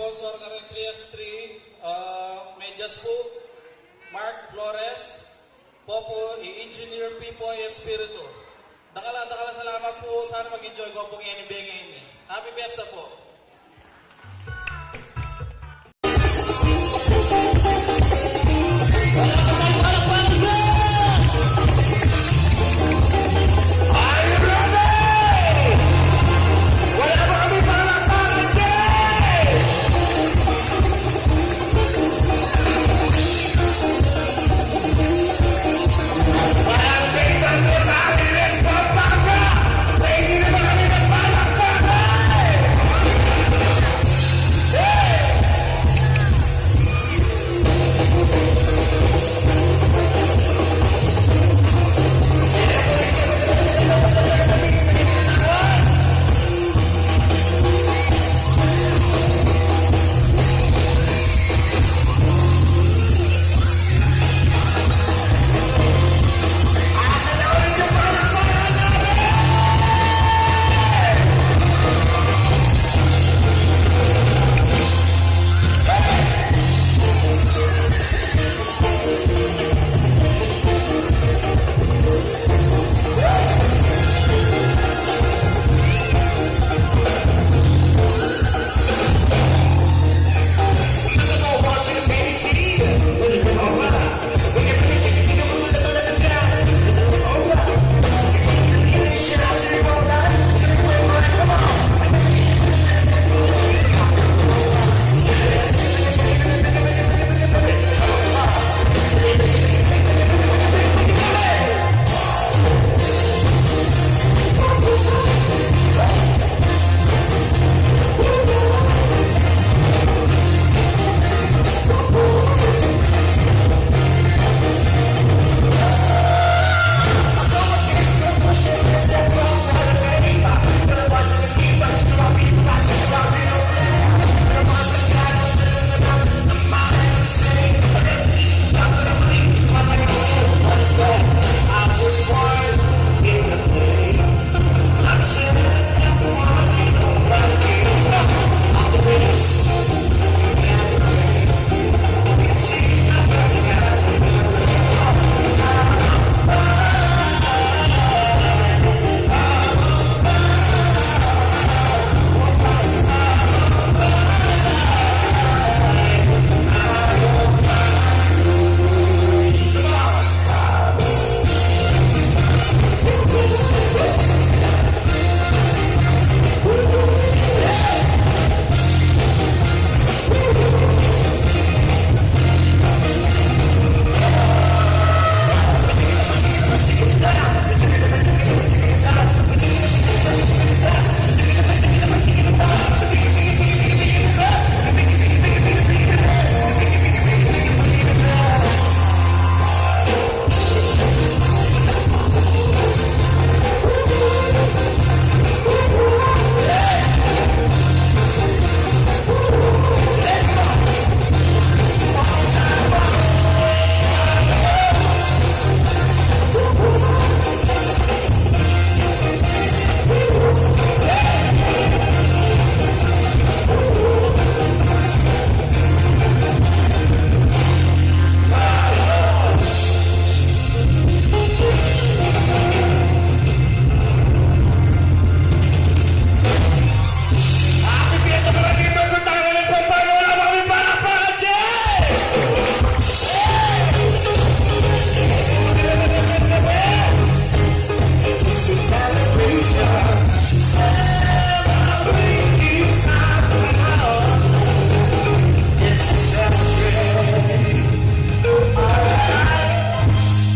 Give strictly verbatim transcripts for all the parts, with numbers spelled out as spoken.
Sponsor kareng three X three, ah, medyas pu, Mark Flores, Popo, i Engineer Pipoy Espiritu. Dakal a dakal a salamat pu, sana mag-enjoy kayu pu ngeni, bengeni. Happy Fiesta pu.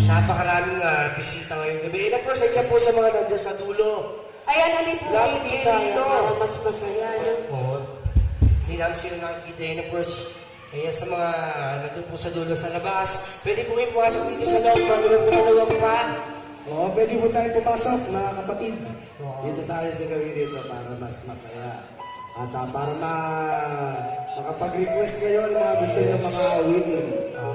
Napakaraming, ah, bisita ngayong gabi. And of course, ay siya po sa mga nandiyan sa dulo. Ayan, halip po kayo dito para mas masaya, no? Oo. Hindi namin sila nakikita. And of course, ayan sa mga nandun po sa dulo sa labas. Pwede po kayo pumasok dito sa loob, mga dalawang pa. Oo, pwede po tayo pumasok, mga kapatid. Oo. Dito tayo sa gawin dito para mas masaya. At, ah, para ma-, makapag-request kayo ng mga gusto nyo mga awitin. Oo.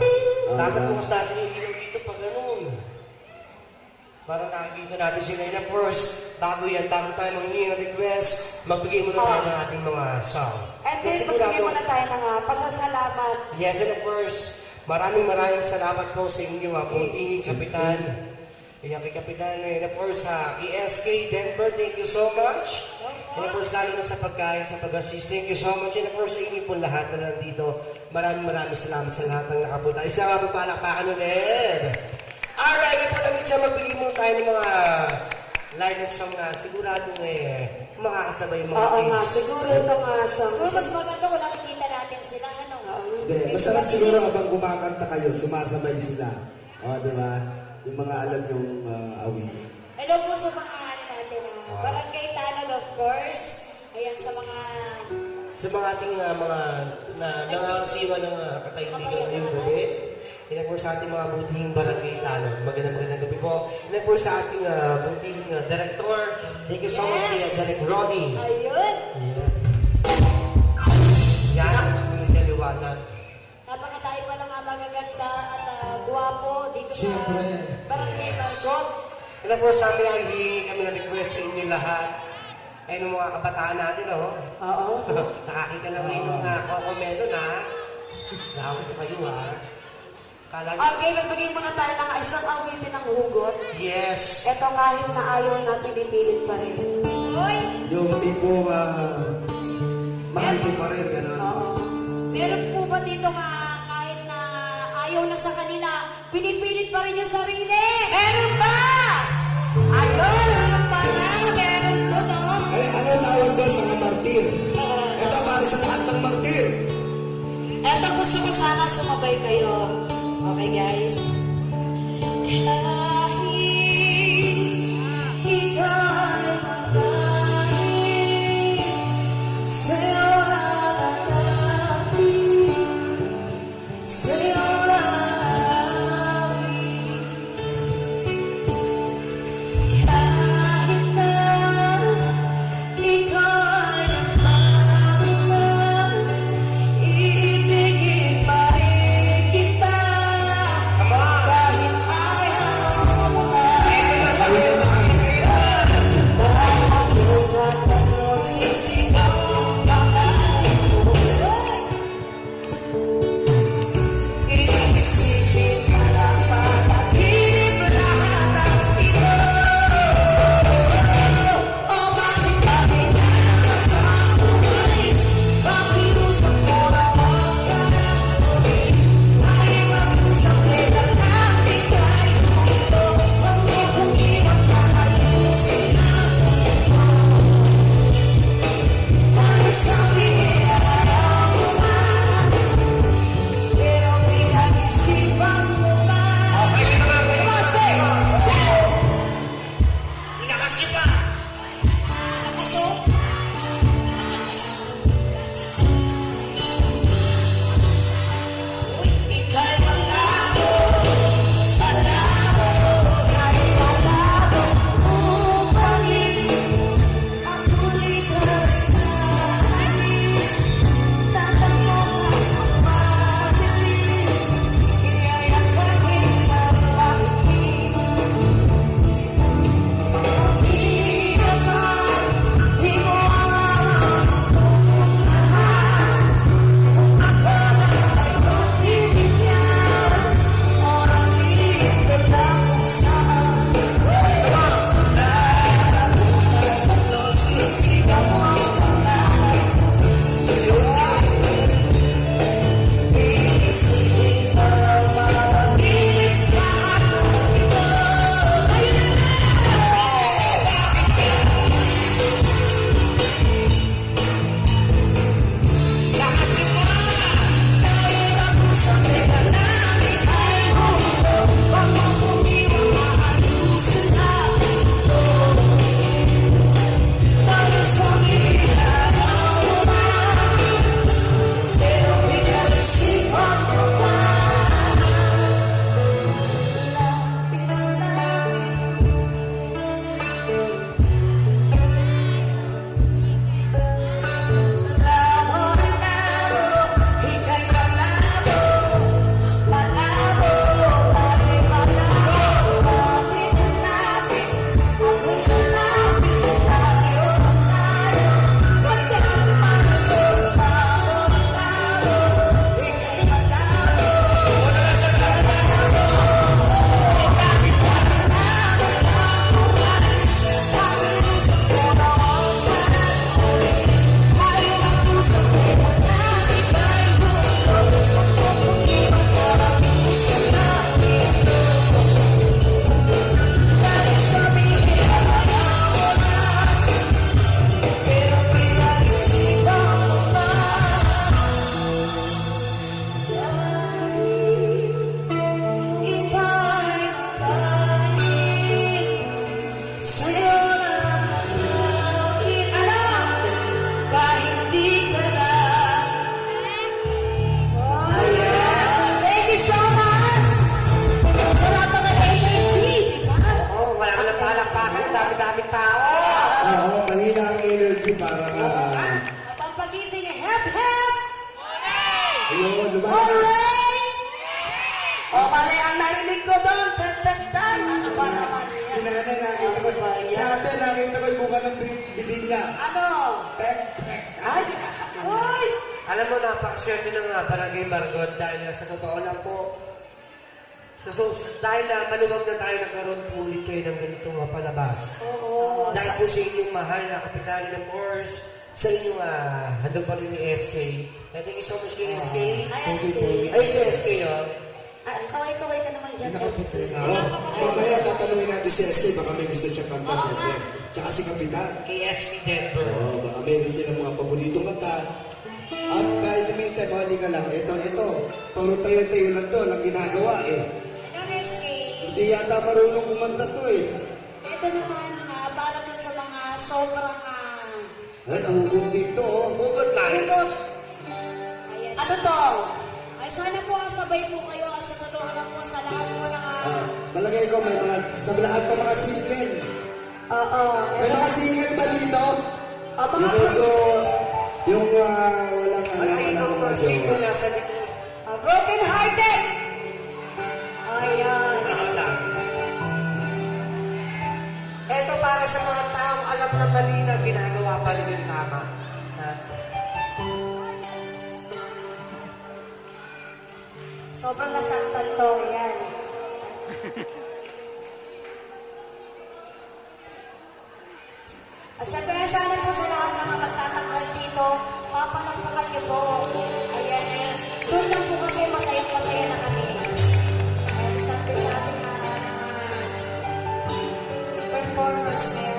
Dapat po mas dati yung ilaw dito pag ganun. Para nakikita natin sila. And of course, bago yan, bago tayo manghingi ng request, Magbigay muna tayo ng ating mga song. And then, magbigay muna tayo ng, ah, pasasalamat. Yes, and of course, maraming maraming salamat po sa inyo, ah, Puting, Kapitan. Ayan, kay Kapitan, and of course, ah, kay S K Denver, thank you so much. And of course, lalo na sa pagkain, sa pag-assist, thank you so much. And of course, sa inyo po lahat na nandito, maraming maraming salamat sa lahat ng nakapunta. Isa nga po, palakpakan ulit. Alright, ito na minsan magbigay muna tayo ng mga line of song na siguradong, eh, makakasabay yung mga kids. Oo nga, siguro ito nga song. Siguro mas maganda kung nakikita natin sila, ano? Oo. Hindi, masarap siguro habang kumakanta kayo, sumasabay sila. O, di ba? Yung mga alam yung, ah, awit. Hello po sa mga ano natin, ah, Barangay Tanod, of course. Ayan, sa mga Sa mga ating, ah, mga na, nangangasiwa ng, ah, katahimikan ngayong gabi. And of course, sa ating mga butihing Barangay Tanod, magandang, magandang gabi po. And of course, sa ating, ah, butihing, ah, director, thank you so much kay Direk Ronnie. Ayun. Yan, ang liwanag. Napakadami pa ng mga magaganda at, ah, guwapo dito sa Barangay Tanod. And of course, sabi, ang hihingi kami ng request sa inyo lahat. Ay, ng mga kabataan natin, oh. Oo. Nakakita lang ngayon ng, ah, Cocomelon, ha? Lawak na kayo, ha? Kala niyo Okay, magbigay muna tayo ng isang awitin ng hugot. Yes. Eto, kahit na ayaw na, pinipilit pa rin. Uy! Yung tipong, ah, mahal ko pa rin, gano'n. Oo. Meron po ba dito nga kahit na ayaw na sa kanila, pinipilit pa rin yung sarili? Meron ba? Ayun, meron pala. Meron dun, oh. Eh, ano tawag doon, mga martir? Ito para sa lahat ng martir. Eto, gusto ko sana sumabay kayo. Okay, guys? Kahit ika'y magaling, sa'yo lalapit, sa'yo lalapit. Kahit na ika'y nagmamahal, ibigin pa rin kita. Come on! Kahit ayaw Ayun, lumabas. Alright! O, mali ang narinig ko doon. Perfect time. Ano ba naman yan? Si nanay, nakita ko. Ano ba yan? Si ate, nakita ko yung bunga ng bi-, bibig niya. Ano? Perfect. Ay! Uy! Alam mo, napakaswerte ng, ah, Barangay Margot dahil, ah, sa totoo lang po, so, so, dahil, ah, maluwag na tayo, nagkaroon po ulit kayo ng ganitong, ah, palabas. Oo. Dahil po sa inyong mahal na kapitali, of course, sa inyong, ah, handog pa rin ni S K. Thank you so much kay S K. Ay, S K. Ay, si S K, oh. Ah, kaway-kaway ka naman dyan, S K. Hindi nakapatay. Ah, mamaya tatanungin natin si S K, baka may gusto siyang kanta, syempre. Tsaka si Kapitan. Kay S K Denver. Oo, baka meron silang mga paboritong kanta. At by the meantime, hali ka lang. Ito, ito. Puro tayo-tayo lang to. Walang ginagawa eh. Ano, S K? Hindi yata marunong kumanta to eh. Ito naman, ah, para dun sa mga sobrang, ah, Ano? Hugot dito, oh. Hugot lang. Hugot. Ayan. Ano to? Ay, sana po, ah, sabay po kayo, ah, sa totoo lang po, sa lahat po ng, ah, Ah, malagay ko may mga, sa lahat ng mga single. Oo. May mga single ba dito? Ah, mga Yung medyo, yung, ah, walang, ano, walang mga jowa. Single nasa likod. Ah, broken hearted. Ayan. Ito para sa mga taong alam na mali na ginagawa pa rin yung tama. Ha? Sobrang nasaktan to. Ayan. At syempre, sana po sa lahat ng mga magtatanghal dito, papalakpakan niyo po. Ayan, eh. Doon lang po kasi masayang-masaya na kami. Ayan, sabi sa ating mga, mga performers ngayon.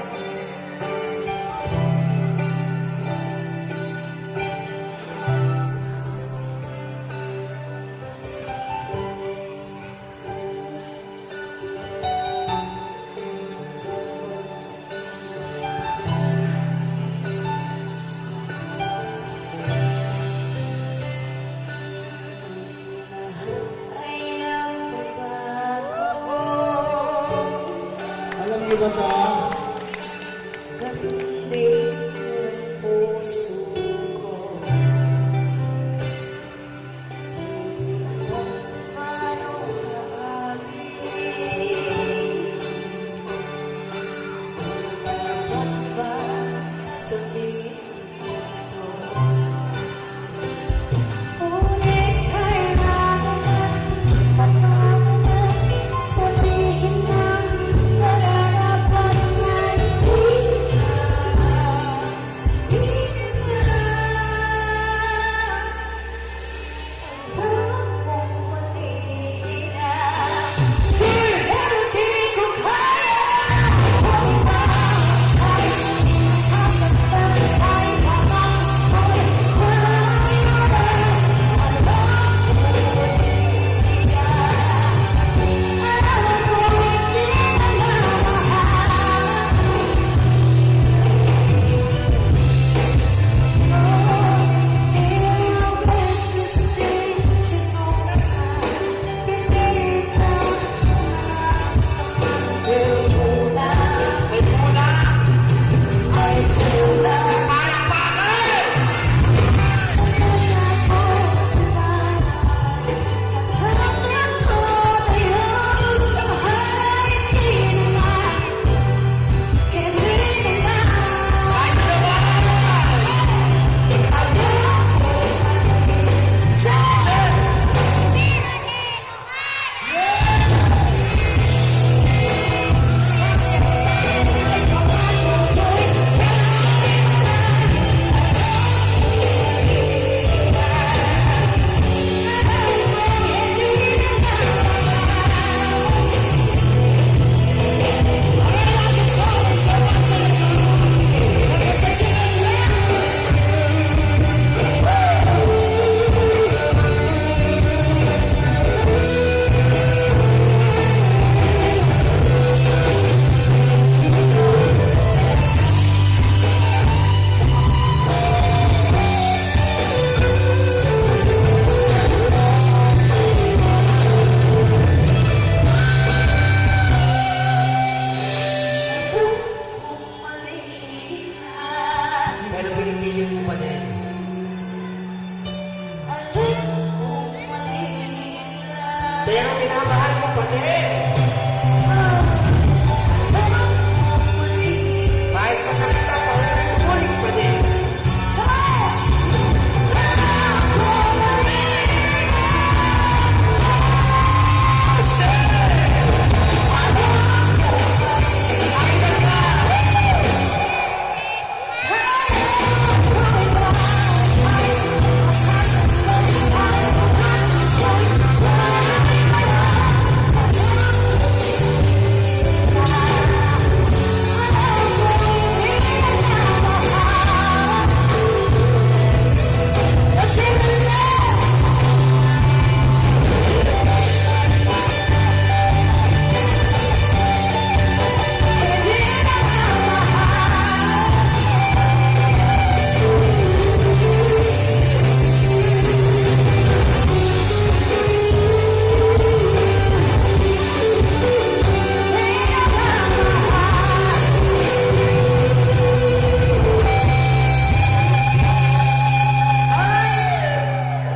Alam niyo ba ta? Ganding ng puso ko. Pero minamahal mo pa din. Kahit masakit ang pag-ulit pa din.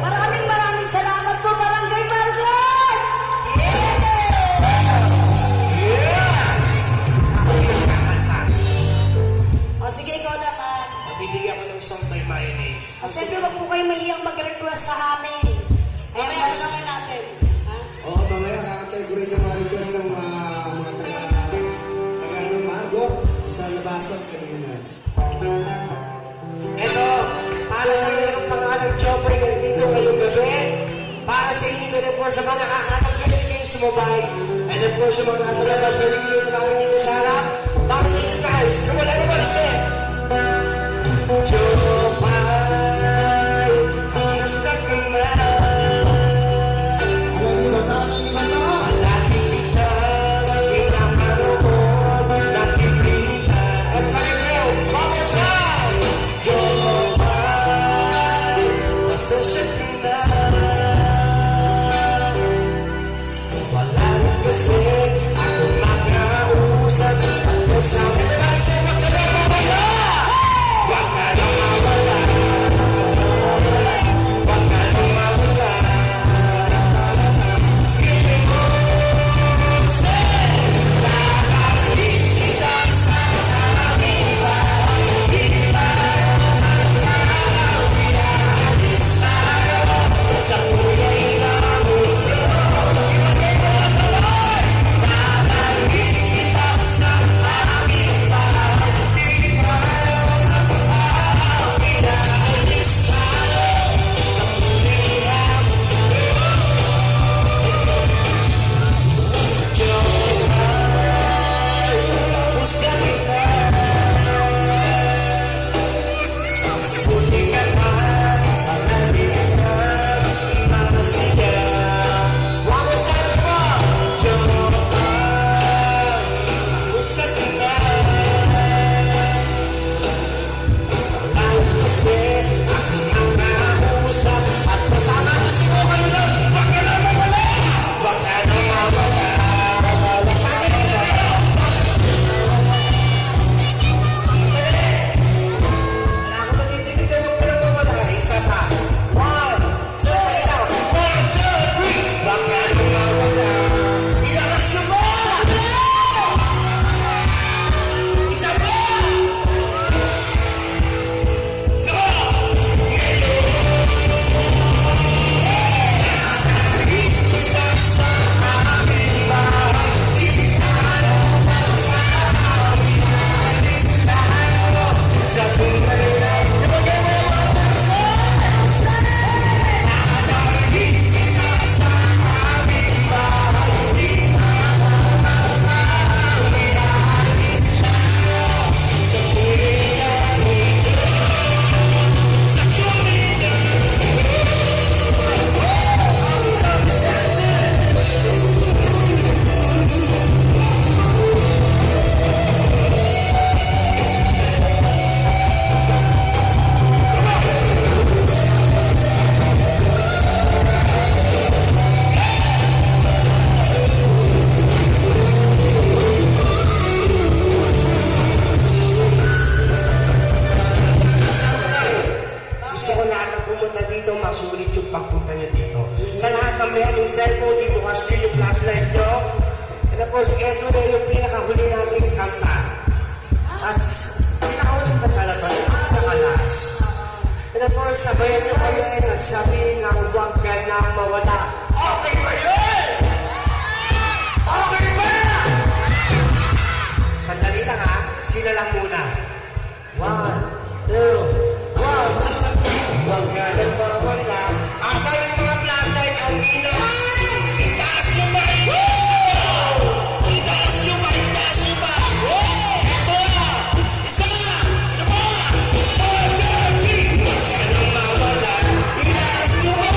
Maraming, maraming salamat po, Barangay Margot! Yes! O, sige, ikaw naman. Mabibigyan ko ng song by Mayonnaise. O, siyempre, wag po kayo mahiyang mag-request sa amin. Eh, meron naman natin. Ha? Oo, mamaya, kaantay ko rin yung mga request ng, ah, mga taga, taga, ano, Margot, sa Labasa, kanina. Eto, para sa mga pangalan, Jopper, nandito ngayong gabi. Para sa inyo, and of course, sa mga nakakatang kayo, kayo sumabay. And of course, sa mga nasa labas, balik nyo yung mga dito sa harap. Para sa inyo, guys. Come on, everybody, say. Jopay, kamusta ka na? Alam niyo ba, tatang iba na? Palagi kita pinapanood, nakikita. Everybody say, "Bakit siya?" Jopay, pasensya ka na. Wala na kasi akong makausap. Kasama na lang sa mga kalabasa. Sa lahat ng may aning cellphone, ibukas nyo yung flashlight nyo. And of course, eto na yung pinakahuli nating kanta. At s- pinakahuli kanta na to, yung pinaka-last. And of course, sabayan nyo kami na sabi ng "Huwag ka nang mawala." Okay ba yun? Okay ba? Sandali lang ha, sila lang muna. One, two, one, two, three. Huwag ka nang mawala. Asan yung mga flashlight? Ang ina. Itaas nyo pa, itaas nyo pa. Itaas nyo pa, itaas nyo pa. Ito na. Isa, dalawa, one, two, three. Huwag ka nang mawala. Itaas nyo pa.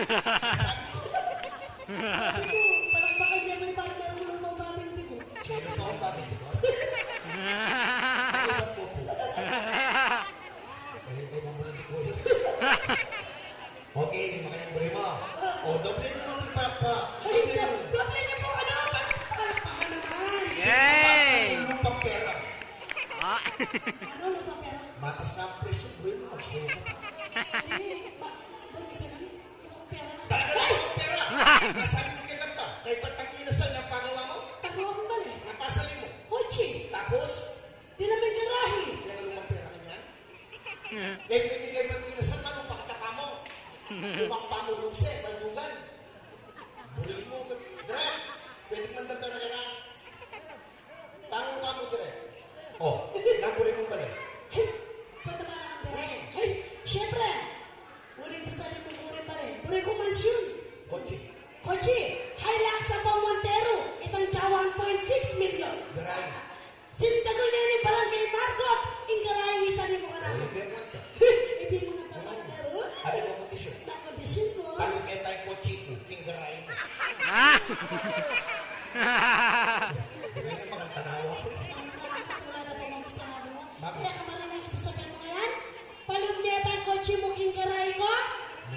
Sabi ko, palakpakan niya yung partner mo nung mababing bigo. Sino pa ang babing bigo? Ay, iba po po. Ay, ay, mabulad ko yun. Okay, makayang buri mo. O, doble mo nung palakpak. Ay, doble niya po, ano? Palakpakan naman. Yay! Lupang pera. Ah. Ano, lupang pera? Matas na ang presyo, buri mo, magsuka. Hindi, ba, ba, Talaga naman ang pera. Nasabi mo kay kanta, kay ba't ang kilasal ng pagawa mo? Pagawa kong bale. Napasali mo. Kotse. Tapos? Di naman garahe. Kaya ka lumang pera kanya? Kaya pwede kay ba't kilasal man, pakatapa mo. Lumang pa mo, Ruse, Baldugan. Buling mo, Dre. Pwede man daw pera kaya. Tango ka mo dire. O, nang buri mong bale? Hey, pwede ba naman dire? Hey, syempre. Uling sasali mo buri bale. Buri ko mansyon. Kotse. Kotse. Hilux sa Montero. Itang tsa one point six million. Garay. Sindagul niya ni Barangay Margot. Ing garay ni sali mo ka na. Uy, hindi mo ito. Hindi mo nga tapat na ro. Ano yung kondisyon? Na kondisyon mo. Paano may tayo kotse ko? King garay mo. Ah! Hindi na makatanawa. Ano ka lang katulad na pamamasahan mo? Bakit? Kaya ka marunong isasabihan mo ngayon? Palug me pang kotse mu king garay ku,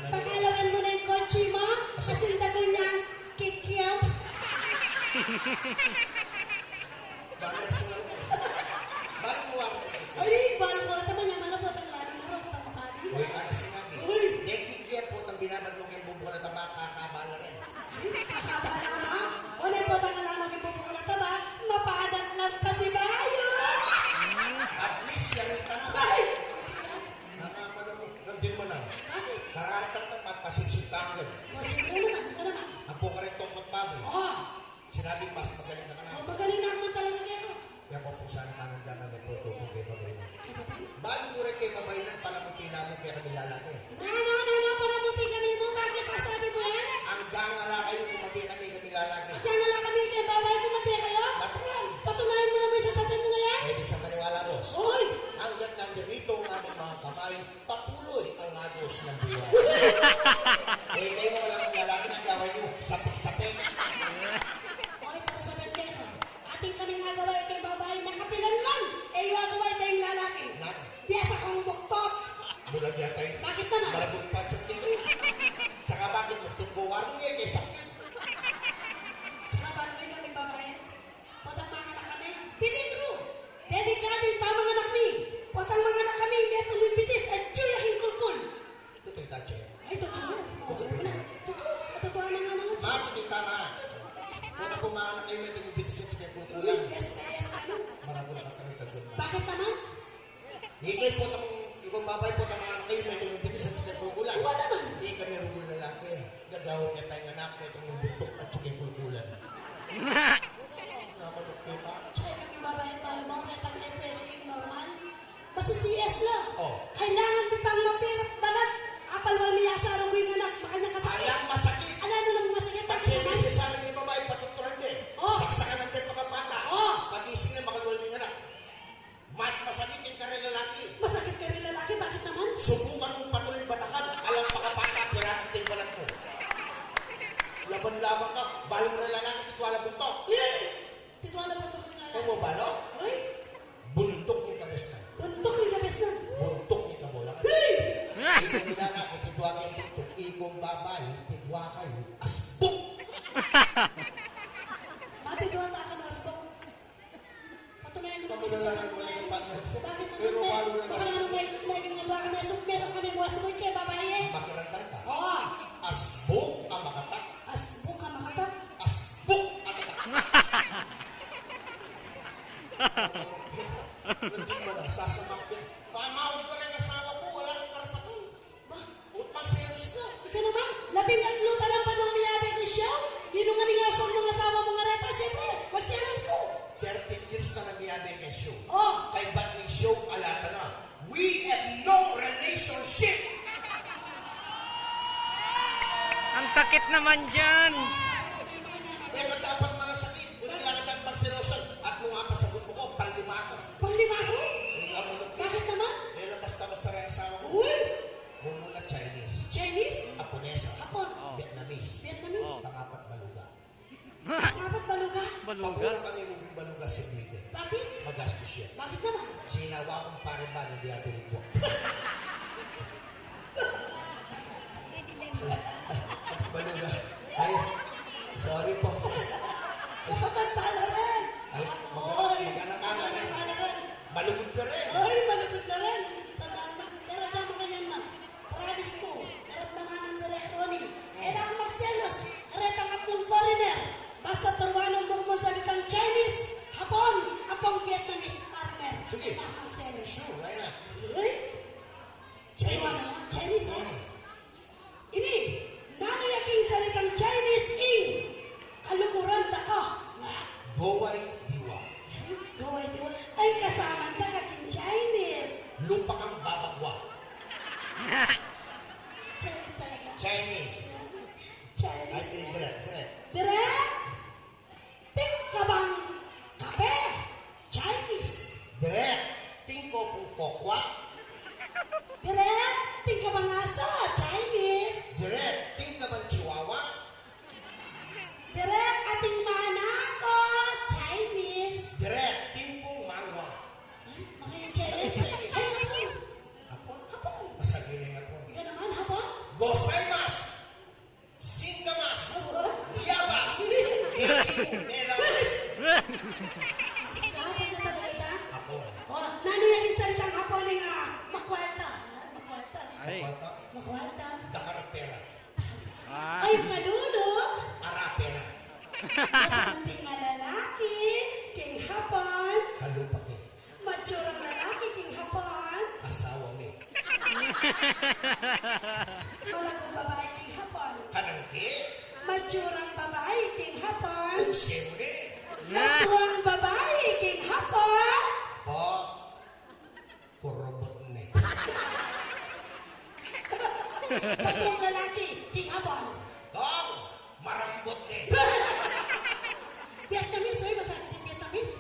pakalawan mu na ing kotse mu, kasi ing dagul niyang kikiyaw. Bakit sila? Bakit mu ako? Ay, balo ku reta, malapot ang lalim, harap ang kapali. Uy, kasi nga, eh. Uy! Deng kikiyaw, potang binabad mu keng bubukal at taba, kakabala rin. Ay, kakabala, ma? O, neng potang lalim keng bubukal at taba, mapadat lang kasi bayo. At least, yarita na. Ay! Nakamadamo, nagdin mo na. Bakit? Karantang ka, mapasipsip ka agad. O, sige naman, ikaw naman. Ampo ka rin tungkot baboy. Oo. Sinabi, mas magaling ka na. O, magaling na naman talaga kayo. Kaya ko po sana manang daman na po ito kung kayo magaling. Ay, babae? Bago mo rin kayo babae na, pala mo pila mo kaya kami lalaki. Na, na, na, na, pala mo tingnan mo, bakit ang sabi mo yan? Ang gangala kayo, kumabi kami kami lalaki. Ang gangala kami kay babae, kumabi kayo? Natural. Patunayan mo naman yung sasabihin mo ngayon. Pwede sa maniwala, boss. Uy! Hanggat nandito ang aming mga kamay, patuloy ang agos ng buhay. Eh, kayo mga lalaki, nagawa nyo, sapik-sapik. Oy, pakisabihan kayo. Atin kaming agawa itang babae, nakapilan lang. Eh, yung agawa itang lalaki. Nat? Biasa kong buktok. Bulag yata yun. Bakit naman? Marabog pa, tsuk yun. Tsaka bakit buktok ko? Warung niya, kaya sakit. Tsaka bakit kaming babae? Potang manganak kami, peligru! Delikadu ing pamanganak mi! Potang manganak kami, metung ming bitis, atyu ya king kulkul! Tutu ita, Che. Ay, tutu. O, tutu na. Tutu. Tutu na nga naman, Che. Bakit ita na? Potang manganak kayu, metung ming bitis, atyu ya king kulkul. Uy, yes, yes, ano? Maragul ka, karantag yun. Bakit naman? Ikay potang, ikaw babae, potang manganak kayu, metung ming bitis atyu ya king kulkulan. Wa naman. Ikami rugul lalaki, gagawan me pang anak, metung ming buntuk atyu ya king kulkulan. Napatok kita. Tsaka kami babae tayo, mga retang e pwede kayong normal. Masi-C S la. O. Kailangan mi pang mapirat balat. Apal wala mi asaru king anak, makanya kasakit. Alang masakit. Ala, ano namang masakit? Pag-C S sa amin yung babae, patuturan din. O. Saksakan ng din pagkabata. O. Pagising na, makalwal ng anak. Mas masakit ing kareng lalaki. Masakit kareng lalaki? Bakit naman? Subukan mung patulin batakan, alang pakapata, piratan ding balat mu. Laban-laban ka, balu mu reng lalaki, titwa la buntuk. Eh! Titwa la buntuk ing lalaki. E mu balu? Uy! Buntuk ing kabesnan. Buntuk ing kabesnan. Buntuk ing kabolangan. Uy! Ikong lalaki, titwa keng buntuk, ikong babai, titwa kayu asbuk. Matitwa ta ka ng asbuk. Patunayan mo kasi sa akin, Brian. Bakit naman, pero te? Balo na. Baka naman may, may ginagawa kami, asbuk, meron kami mga asbuk, kaya babae. Pakiramdam ka. Oo. Asbuk ang makatak. Asbuk ang makatak. Asbuk ang makatak. Hindi mo na, sasamak yan. Pamaus na lang asawa ko, wala kang karapatan. Ba? Utang sa Diyos ko. Ika naman, labing atlu ta lang pa nung miyabe kang Show. Ninung aning aswang nung asawa mung areta, siyempre, magselos ko. Thirteen years ka na miyabe kang Show. O. Kaybat ning Show, alata na. We have no relationship. Ang sakit naman dyan. Pero dapat mga sakit, kung kailangan tayo magselosan, at nung apasagot mo ko, panglima ko. Panglima ko? Ang amunod ko. Bakit naman? Dahil basta-basta rin asawa ko. Uy! Mumuna Chinese. Chinese? Aponesa. Apon. Dapat baluga. Baluga. Pabulang kami mo baluga si Miguel. Bakit? Magastos yan. Bakit naman? Sinawa kong pare ba, hindi ato ni buwak. Baluga. Ay, sorry po. Dapat ang talaran. Ay, Oo, mag-, eh. Mag-anak ka na rin. Talaran. Malugod ka rin. Ay, malugod ka rin. Tandaan mo, pero diyan mo kanyan na. Promise ko, narap naman ang direkto ni. E lang magselos, karetang aklung foreigner. Basta turuan mo kung salitang Chinese, Hapon, ampong Vietnamese partner. Sige. E lang magselos. Sure, why not? Uy? Chinese. Turuan mo, Chinese, eh? Mm. Ini, nanu ya king salitang Chinese ing kalukuran da ka? Wa. Gowai diwa. Gowai diwa. Ay, kasaman da ka king Chinese. Lupa kang babagwa. Chinese talaga. Chinese. Chinese. Ay, direct, direct. Direct? Ting ka bang kape? Chinese. Direk, ting ko pung kokwa. Direk, ting ka bang aso? Chinese. Direk, ting ka bang chihuahua? Direk, ating manako? Chinese. Direk, ting pung mangwa. Ay, makaya Chinese. Ay, Hapon. Hapon? Hapon. Masabi na Hapon. Ika naman, Hapon? Gozaimasu. Singkamas. Yabas. Eki, melamas. Hapon ka talaga? Hapon. O, nanu ya ing salitang Hapon ing, ah, makwalta? Ah, makwalta. Ay. Makwalta. Makwalta. Dakal a pera. Ah. Ay, kalulu. Ara pera. Masanting a lalaki king Hapon. Kalupa ke. Matsurang lalaki king Hapon. Asawa mi. Malagung babai king Hapon. Kanang ke? Matsurang babai king Hapon. Unse mu ne? Matuang babai king Hapon. Po, kurubut ne. Matuang lalaki king Hapon. Tong, marambut ne. Vietnamese, oy, masakit ing Vietnamese.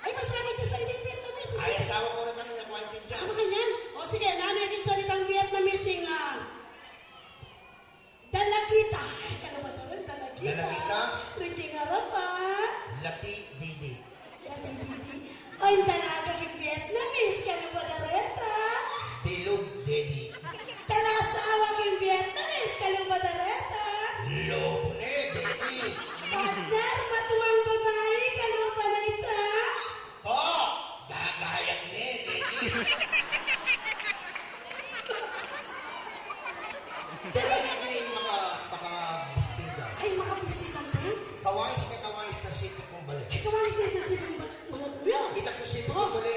Ay, masakit ing salitang Vietnamese, eh. Ay, asawa ko reta ning aku aintindian. Tama ka niyan. O, sige, nanu ya ing salitang Vietnamese ing, ah, dalagita? Ay, kalupa na rin, dalagita. Dalagita? Ring king arap, ah. Lati didi. Lati didi. Oy, dalaga king Vietnamese, kalupa na reta? Bilog dedi. Talasawa king Vietnamese, kalupa na reta? Lobo ne, dedi. Partner, matuang babai, kalupa na ita? Po, gagayak ne, dedi. Pero ini, ini maka-, makabistida. Ay, makabistida, te? Kawangis ne, kawangis na sipit kung bale. Ay, kawangis ne, na sipit kung bale. Mga kuya. Ita ku sipit kung bale,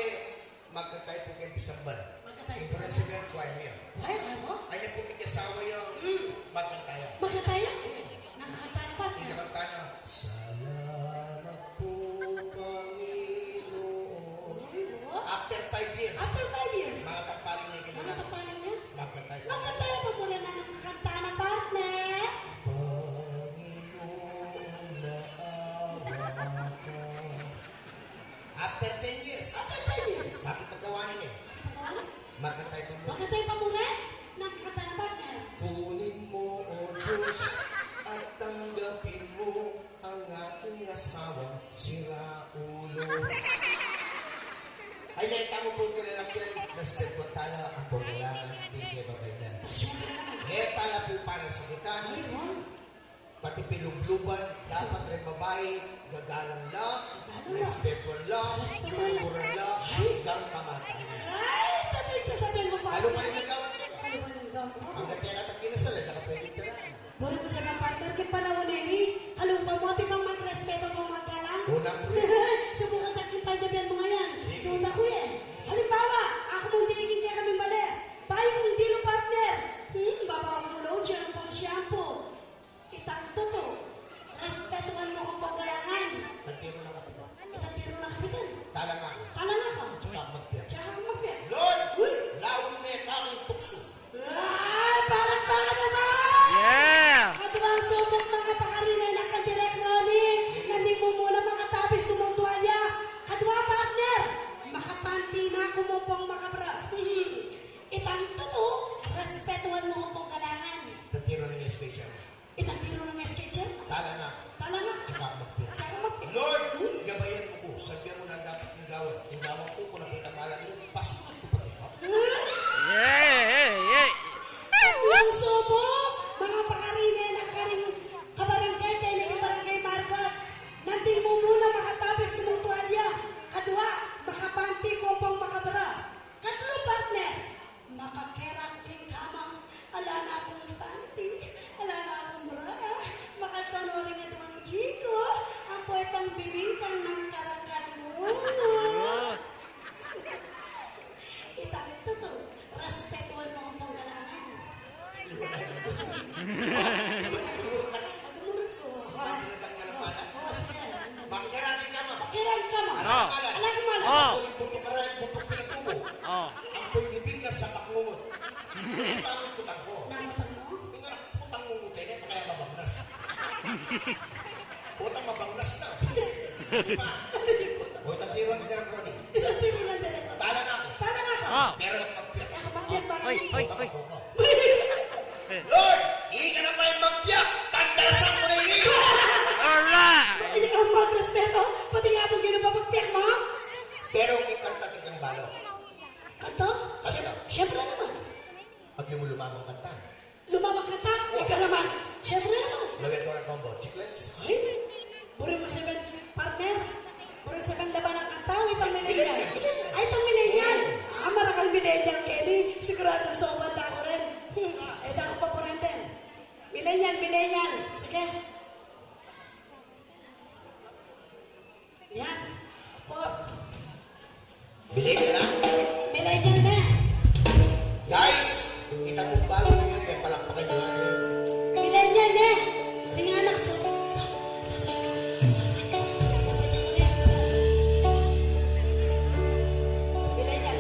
magkatay pu keng pisamban. Magkatay pu keng pisamban. Ing provincial choir ya. Choir, ano? Ay, na pu keng asawa ya. Mm. Magkatay. Magkatay? Nakakanta na ba? Ing kakanta na, "Salamat pu, Panginoon." Ay, wo. After five years. After five years. Mga tampaling ne kailangan. Mga tampaling ne? Magkatay. Magkatay pa mu rin ang kakanta na, partner. Panginoon, naawa ka. After ten years. After ten years. Bakit pagkawanan eh? Bakit pagkawanan? Magkatay pa mu. Magkatay pa mu rin? Nakakanta na, partner. Kunin mo, O Diyos, at tanggapin mo ang aking asawang sira ulo. Ay, nakita mo po, kilalakyan, respeto tala ang pagkalangan, di kaya babaylan. Masyado naman. Eh, tala po para sa kita, no? Ay, wow. Pati pilubluban, dapat rin babai, gagalang la, gagalang la, respetuan la, respetuan la, lulukuran la, ay, hanggang kamatayan. Ay, sa tingin sasabihin mo pa. Ano pa rin gagawin ko? Ano pa rin gagawin ko? Hanggat kaya kita kinasal, ay nakapwede ka na. Buri mu sana, partner, king panaun ini, kalupa mu, atin pang magrespeto, pang magalang. Unang pre. Subukan ta king panyabian mu ngayan. Sige. Duda ku e. Halimbawa, aku mu, dinikin ke kaming bale. Bayu kung dilu, partner. Hmm, babaw kung lotion, pang shampoo. Itang tutu, respetuan mu kung pagayangan. Itang tiru na kapitan. Itang tiru na kapitan. Talanga. Talanga ka. Tsaka magpiat. Tsaka magpiat. Loy! Uy! Lawan me kaming tuksu. Ay, palakpakan naman! Yeah! Kaduang supok, mga pakarinay na kan Direk Ronnie. Nanding mu muna makatapis kumong tuwalya. Kaduang partner, makapanti na kumong pong makabra. Itang tutu, respetuan mu kung pong galangan. Itang tiru na nang S K Chair. Itang tiru na nang S K Chair? Talanga. Ala nga. Tsaka magpiyak. Tsaka magpiyak. Lord, gabayan mu ku. Sabian mu na dapat mung gawan. Ing gawan ku, kung nakita malan mu, pasunod ku pa rin. Huh? Yeah, yeah, yeah. Tatlung subok, mga pakarine na karing kabarangay, keni ka Barangay Margot. Nanting mu muna makatapis ku mung tuwalya. Kadua, makapanti ku ampong makabra. Katlu, partner, makakerak king kama. Ala na kung panti, ala na kung bra. Makatano ring aduang chiko, ampo itang bibingkang nang karakal mu. Itang tutu, respetuan mu ampong galangan. Agumurut ku. Bakyaran kama. Bakyaran kama. Ah. Ala kung malan. Ah. Butuk karay, butuk pinatubo. Ah. Ampo bibingkang sa pakngungut. Ini pangut kutang ku. Nangut mu? Ing anak kutang ngungut, ini pa kaya mabangnas. Utang mabangnas na. Di ba? Utang tiruan ni Direk Ronnie. Tiruan ni Direk Ronnie. Tala na ku. Tala na ku. Ah. Pero magpiyak. Ako magpiyak pa. Oy, oy, oy. Lord, ika na pa ing magpiyak. Tandarasan mu na ini. Ala! Pati ka magrespeto. Pati ka pung ginupapagpiyak mu. Pero ing kanta, tikang balo. Kanta? Kanta. Siyempre naman. Agyu mu lumamang kanta. Lumamang kanta? Ika naman. Siyempre, no? Lagyan ko ng combo. Chiclets? Ay, buri mu seven, partner. Buri seven laban ang kanta. Itang millennial. Ay, itang millennial. Ah, marakal millennial, Kenny. Sigurado sa obat ako rin. Hmm. Ay, dako pa po rin din. Millennial, millennial. Sige. Yan. Po. Millennial na? Millennial na. Guys, kita mu balo, palakpakan yu. Millennial na. Tinganak sa, sa, sa, millennial.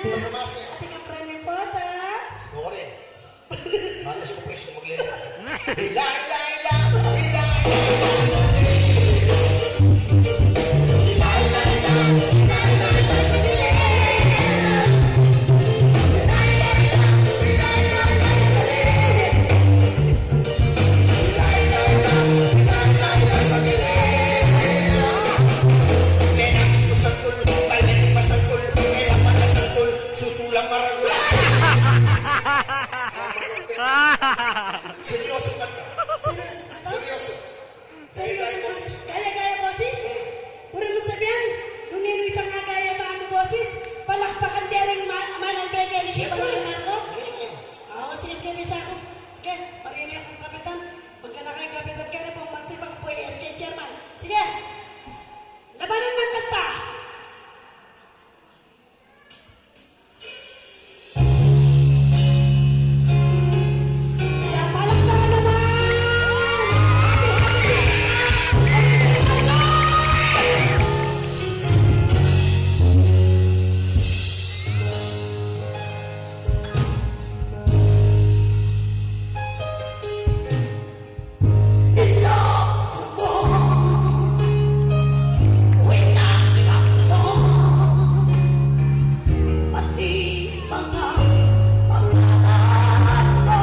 Masama siya. Ate ka, premyo po, ta. Ako rin. Matas ko presyo maglilin. Ila, ila, ila, ila, ila, ila. Ila, ila, ila, ila, ila, ila, sa gilid. Ila, ila, ila, ila, ila, ila, sa gilid. Ila, ila, ila, ila, ila, ila, sa gilid. Ila, ila, ila, ila, sa gilid. Susulang maragul. Seryoso ka na. Seryoso. Seryoso. Seryoso. Kaya, kaya, bosis? Puro mu sabian, nung ninu itang kaya tamu, bosis? Palakpakan de ring ma-, manalbe keni, siyempre. Palakpakan ko? Mm. O, sige, sige, bisa ko. Sige, marinig akong kapitan. Magkana kayong kapitan, kaya na pong magsipag po, S K chairman. Sige. Labanan ng kanta. Kaya palakpakan naman! Happy, happy Christmas! Happy Christmas! Niloko mo, winasak mo, pati mga pangarap ko.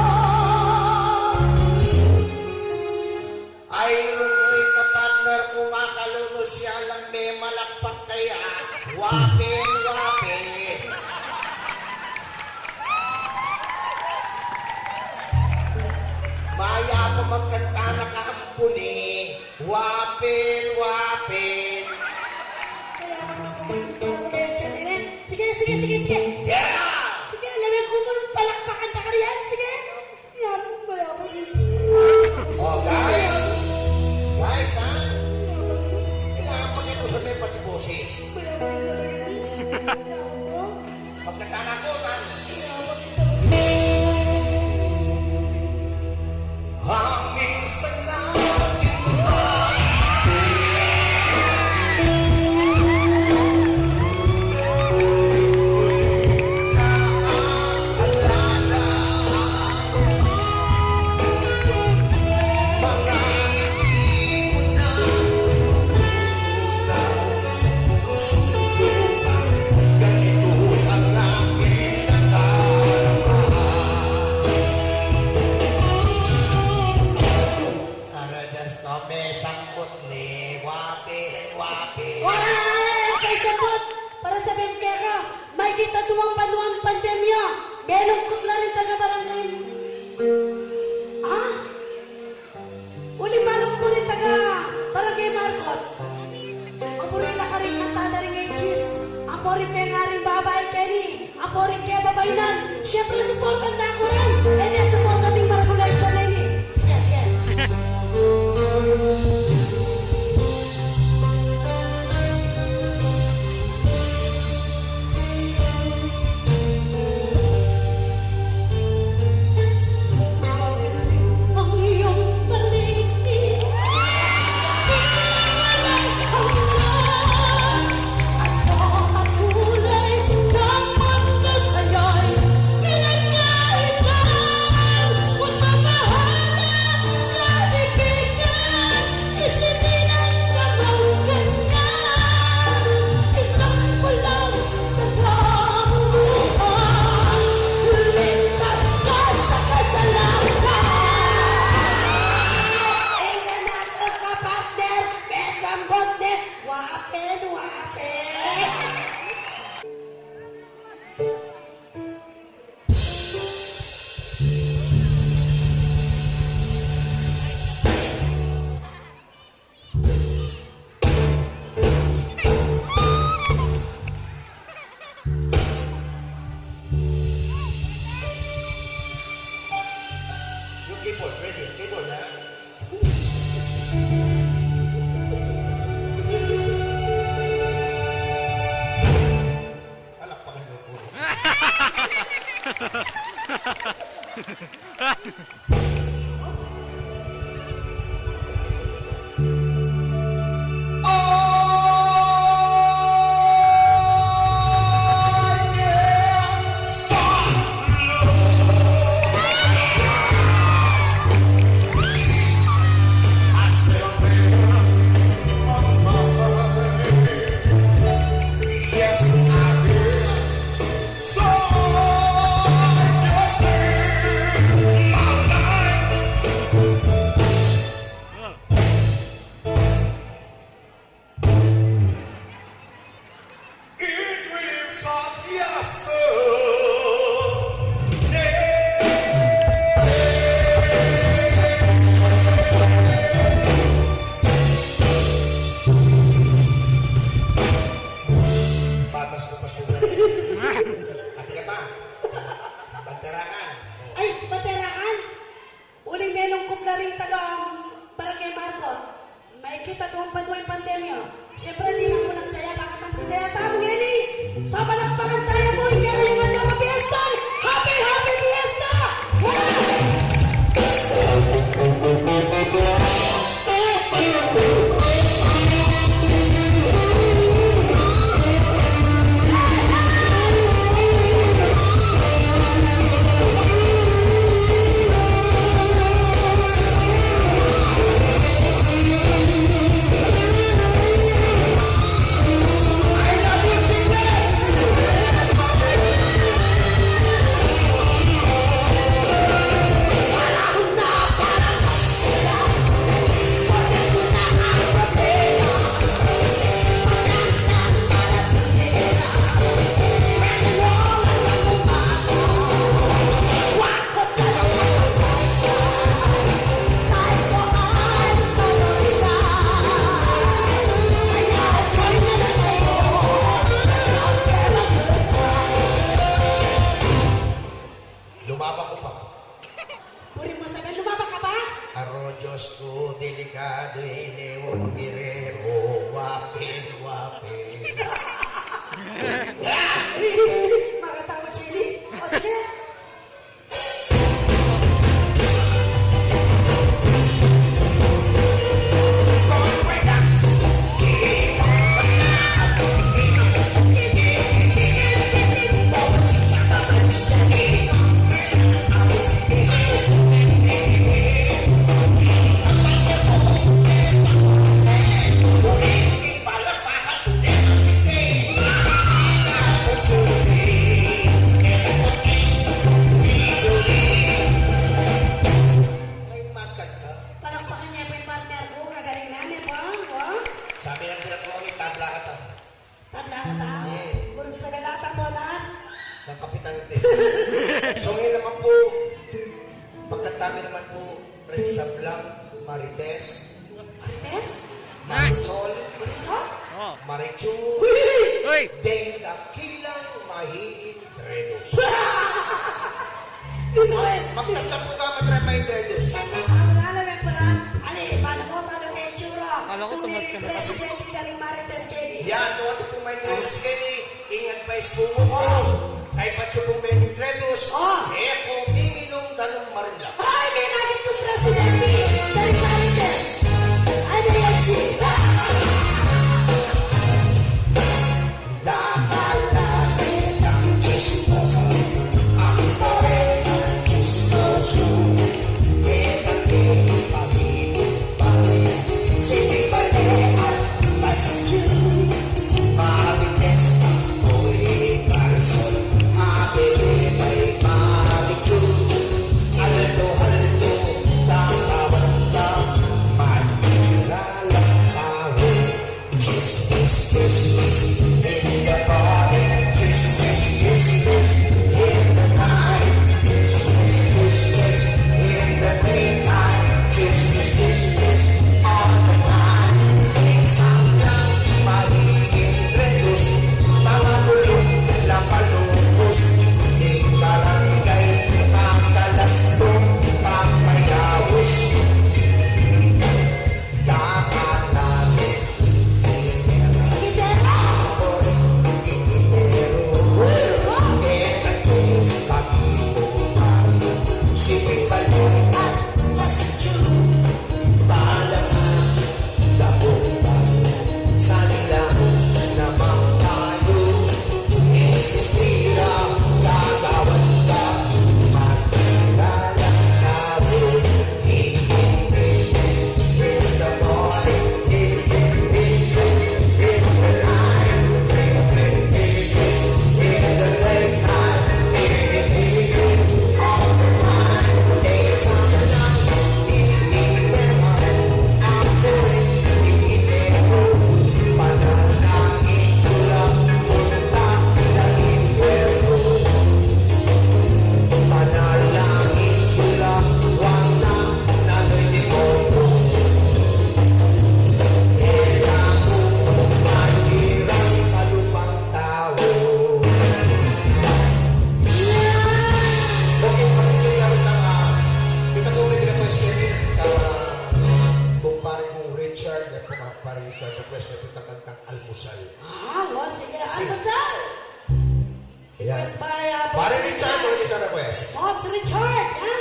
Ay, rumoy ka, partner, kung makalunus ya lang me malakpak kaya. Wapin, wapin. Mayap a magkanta na kahampuni. Wapin, wapin. Kaya ka na kumanta ko, Richard, eh. Sige, sige, sige, sige. Yeah! Sige, alam mo, kung palakpakan ta ka riyan, sige. Yan, mayap a. Oh, guys. Guys, ha? Kailangan pa niya ko sa may pati boses. Mayap a talaga. Pagkatana ko, man. Hangin sa langit. Naalala. Mga ngiti mo na. Sa puso ko, ganito ang aking nadarama. Karadas ko, me sambut ne, wapin, wapin. Ay, me sambut! Para sabian keka, maikit a duang banuan pandemya, melungkut la ring taga-barangay. Ha? Uli, balu ku pu ring taga-Barangay Marcon. Maburi la karing kanta da ring Aegis. Ampo ring pengaring babai keni. Ampo ring kebabainan. Siyempre, suportan da ku rin. E, di suportan ding maragul a itsa neni. Sige, sige. Isinilang ka bang ganyan? Isang bulag sa damuhan, lumintas ka sa kasalanan. Ay, anak ko ka, partner, me sambut ne, wapin, wapin. Yung keyboard, ready? Keyboard, ha? Palakpakan niyo po. Patas ko pa sugar. Ati ka pa. Baterakan. Ay, baterakan. Uling melungkut la ring taga Barangay Marcon. Maikit a tumpad wa ing pandemya. Siyempre, di na kulang saya, bakit ang pagsaya tamu ngeni? So, palakpakan tamu ing karayungan tamu, fiesta! Happy, happy fiesta! Woo! Lumaba ku pa. Buri mu sabian, lumaba ka pa? Aro, Diyos ku, delikadu ini, un birero, wapin, wapin. Makatawa, Jenny. O, sige. Ay, maganda. Palakpakan ne pu ing partner ku, kagaling na ne pu, o. Sabi nang direktor, tabla kata. Tabla kata? Hmm. Buri mu sabian, lata bonas. Kang kapitan iti. So, ngeni naman pu, pagkanta mi naman pu, ring sablang Marites. Marites? Marisol. Marisol? O. Marichu. Uy! Uy! Deng dakilang mahiin Dredus. Dito, e. Magtas na pu ka, matre, mahiin Dredus. A, wala la, e pala. Ali, balu mu, balu ke itsura. Kala ku nung tumas ka na. Presidente da ring Marites keni. Yan, nung atin pung mahiin Dredus keni, ing advice ku mu, o, kaybat yu pung mahiin Dredus, o, e ko minginom danum marimla. Ay, menagit kung presidente da ring Marites. Ay, na yan, G. Dakal la, e, ang tsismoso, ang poetang tsismoso, e, pati, pati, pati, sinipan, e, at pasensya, Marites, ako'y Marisol, ate, Pare Richard, o, dito na, pwes. Boss Richard, ha?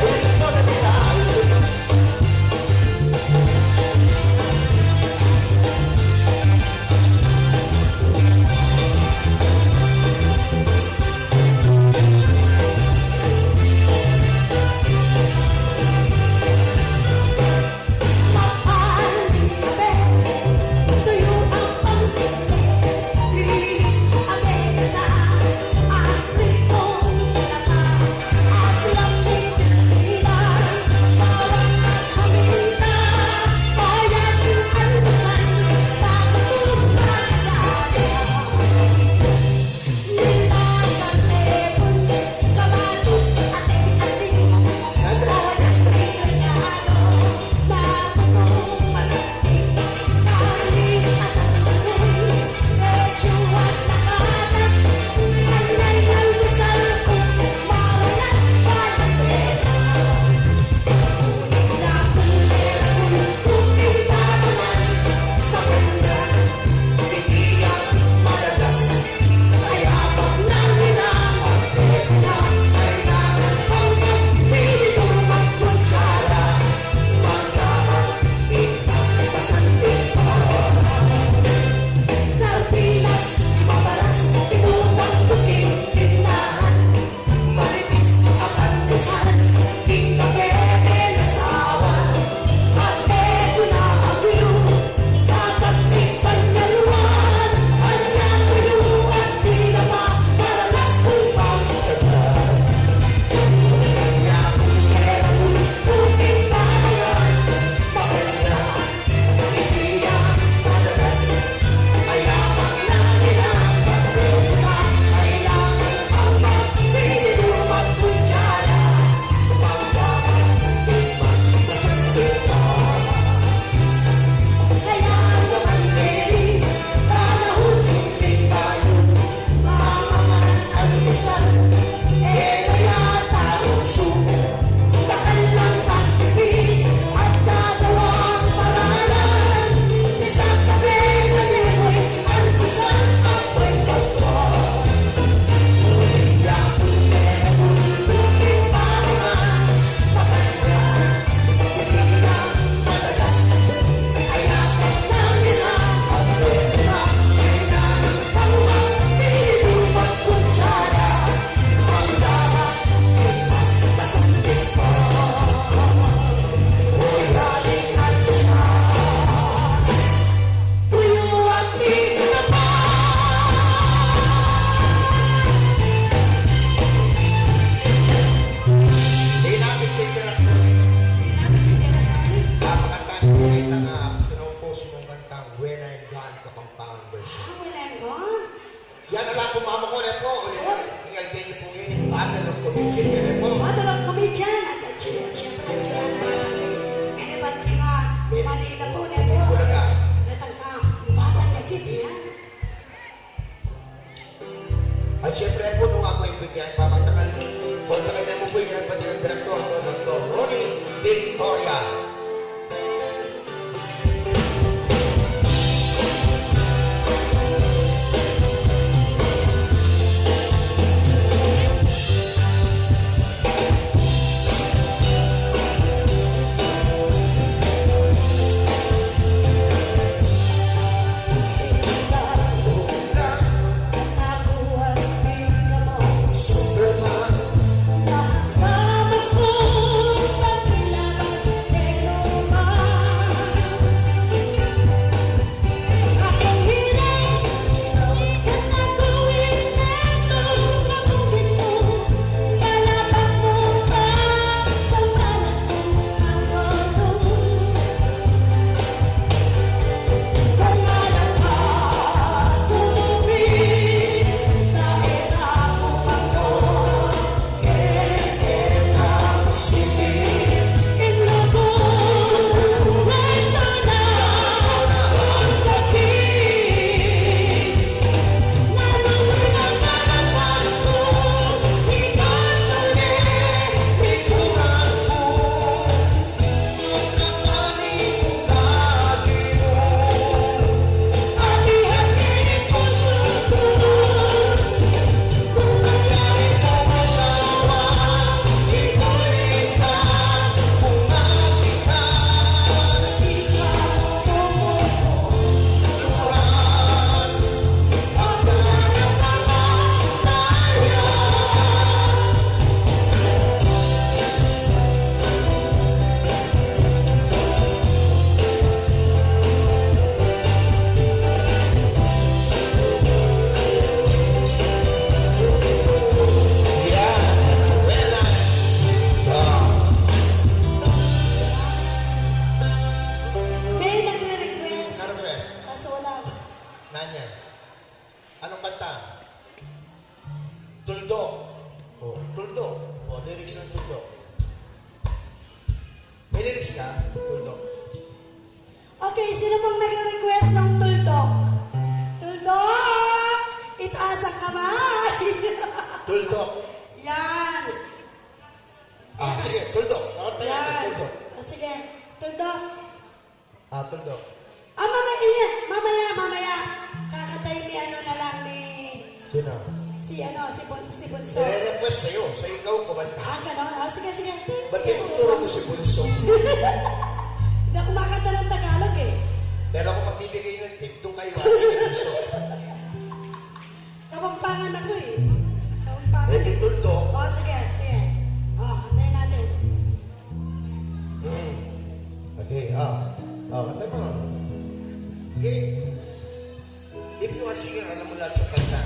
Ayusin mo, Davida, ayusin mo. Dinapit si Direk Tony. Dinapit si Direk Tony. Papakantahan na niya itang, ah, pinopost mung kantang When I'm Gone, Kapampangan version. Ah, When I'm Gone. Yan na lang po, mama ko, ne po. Ulit, ulit. Ingalbin niyo po ngayon yung Battle of Comedian, yan, ne po. Battle of Comedian. At, at, siyempre, at, siyempre, at, kaya naman, kaya Manila po, ne po. Bulaga. Natangka, battle na gid, yan. At siyempre po, nung ako yung bigyan, papatakal, kontakan niyo po yung kanyang direktor, no, Doktor Ronnie Victoria. May lyrics ka? Tuldok. Okay, sino pong nagre-request ng tuldok? Tuldok! Itaas ang kamay! Tuldok. Yan. Ah, sige, tuldok. Pakanta yan, yan, tuldok. Ah, sige. Tuldok. Ah, tuldok. Ah, mamaya, mamaya, mamaya. Kakatay ni ano na lang ni... Sino? Si ano, si Bun-, si Bunso. Nire-request sa'yo. Sa ikaw kumanta. Ah, ganon? Ah, sige, sige. Ba't ituturo mo si Bunso? Hindi ako makanta ng Tagalog eh. Pero kung magbibigay ng tip, doon kayo, Ate Bunso. Kapampangan ako eh. Kapampangan. Pwede tuldok. Oh, sige, sige. Oh, antayin natin. Hmm. Okay, ah. Oh, kanta mo. Okay. If you are singer, alam mo lahat ng kanta.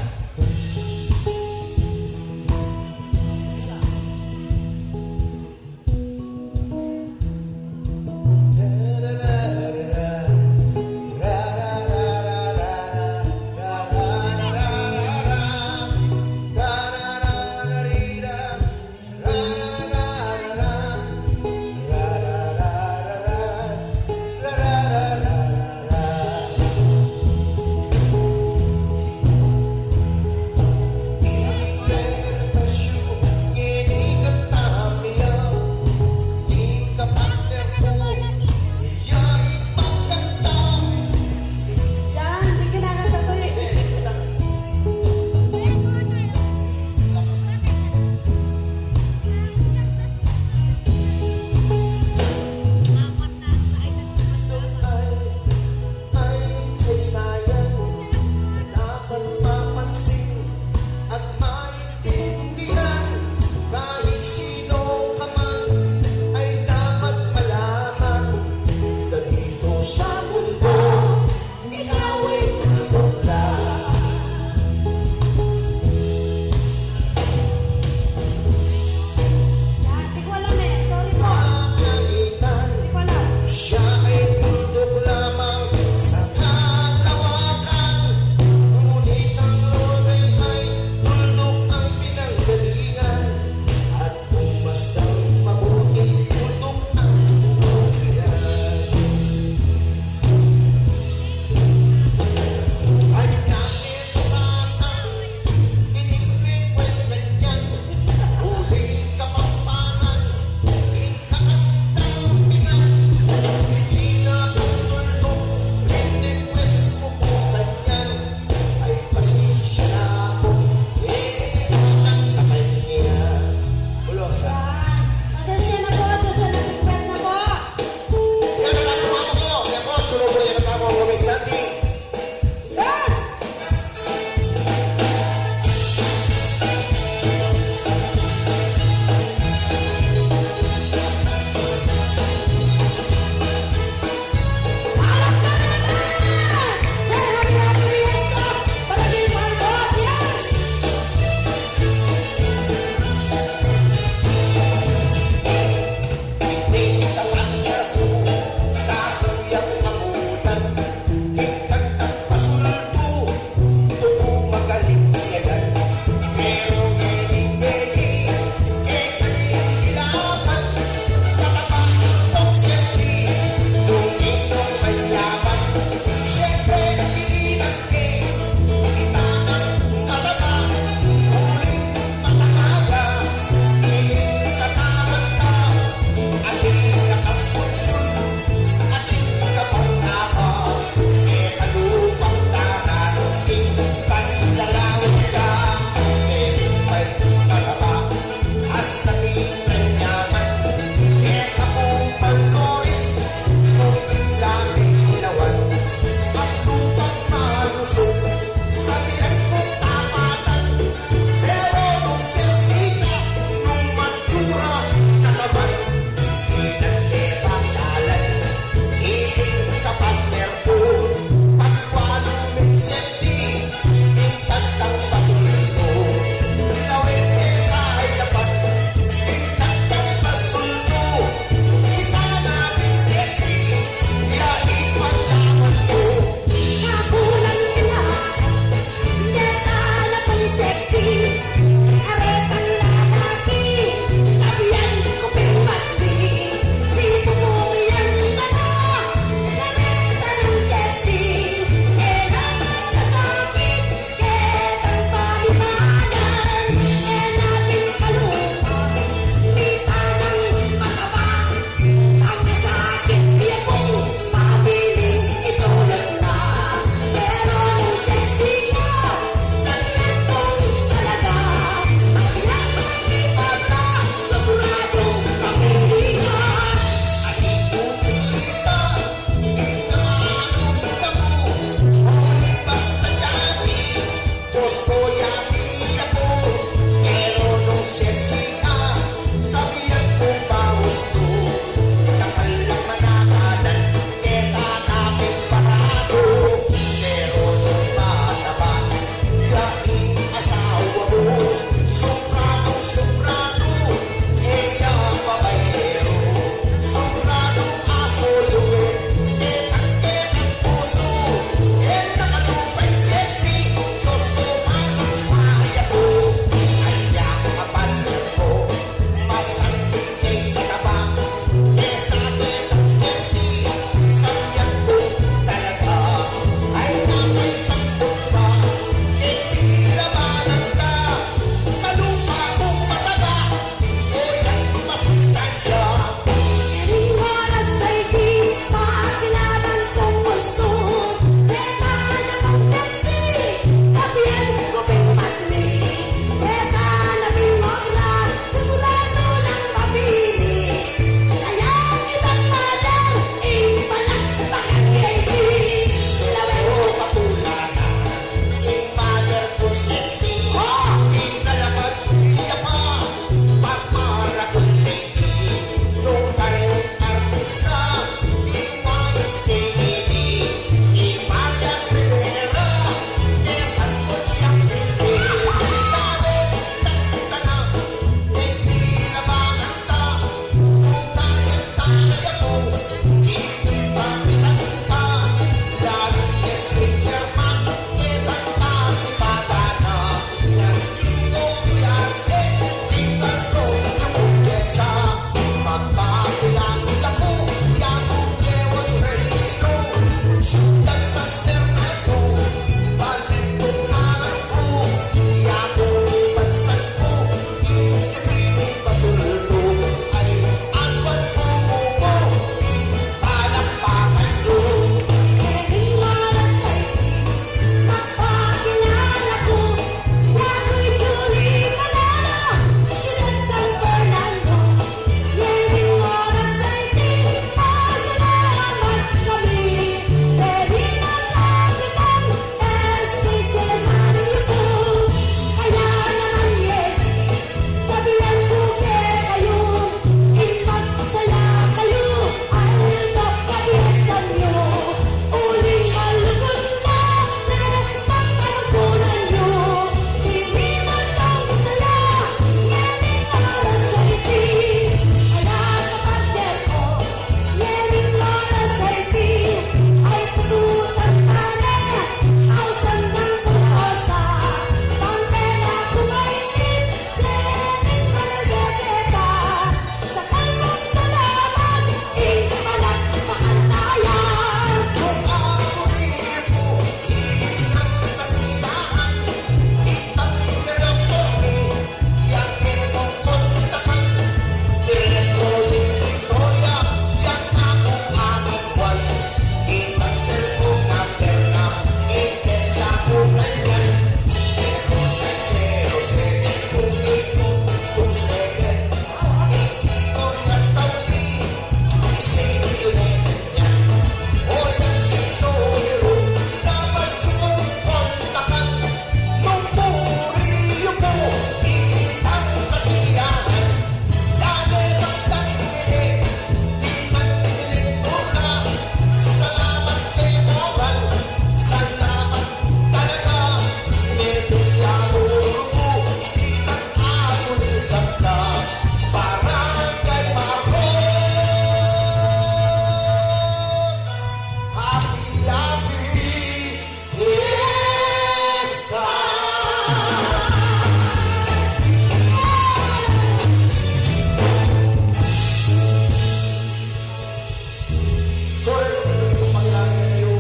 So, ready po, ito po pangilala ninyo.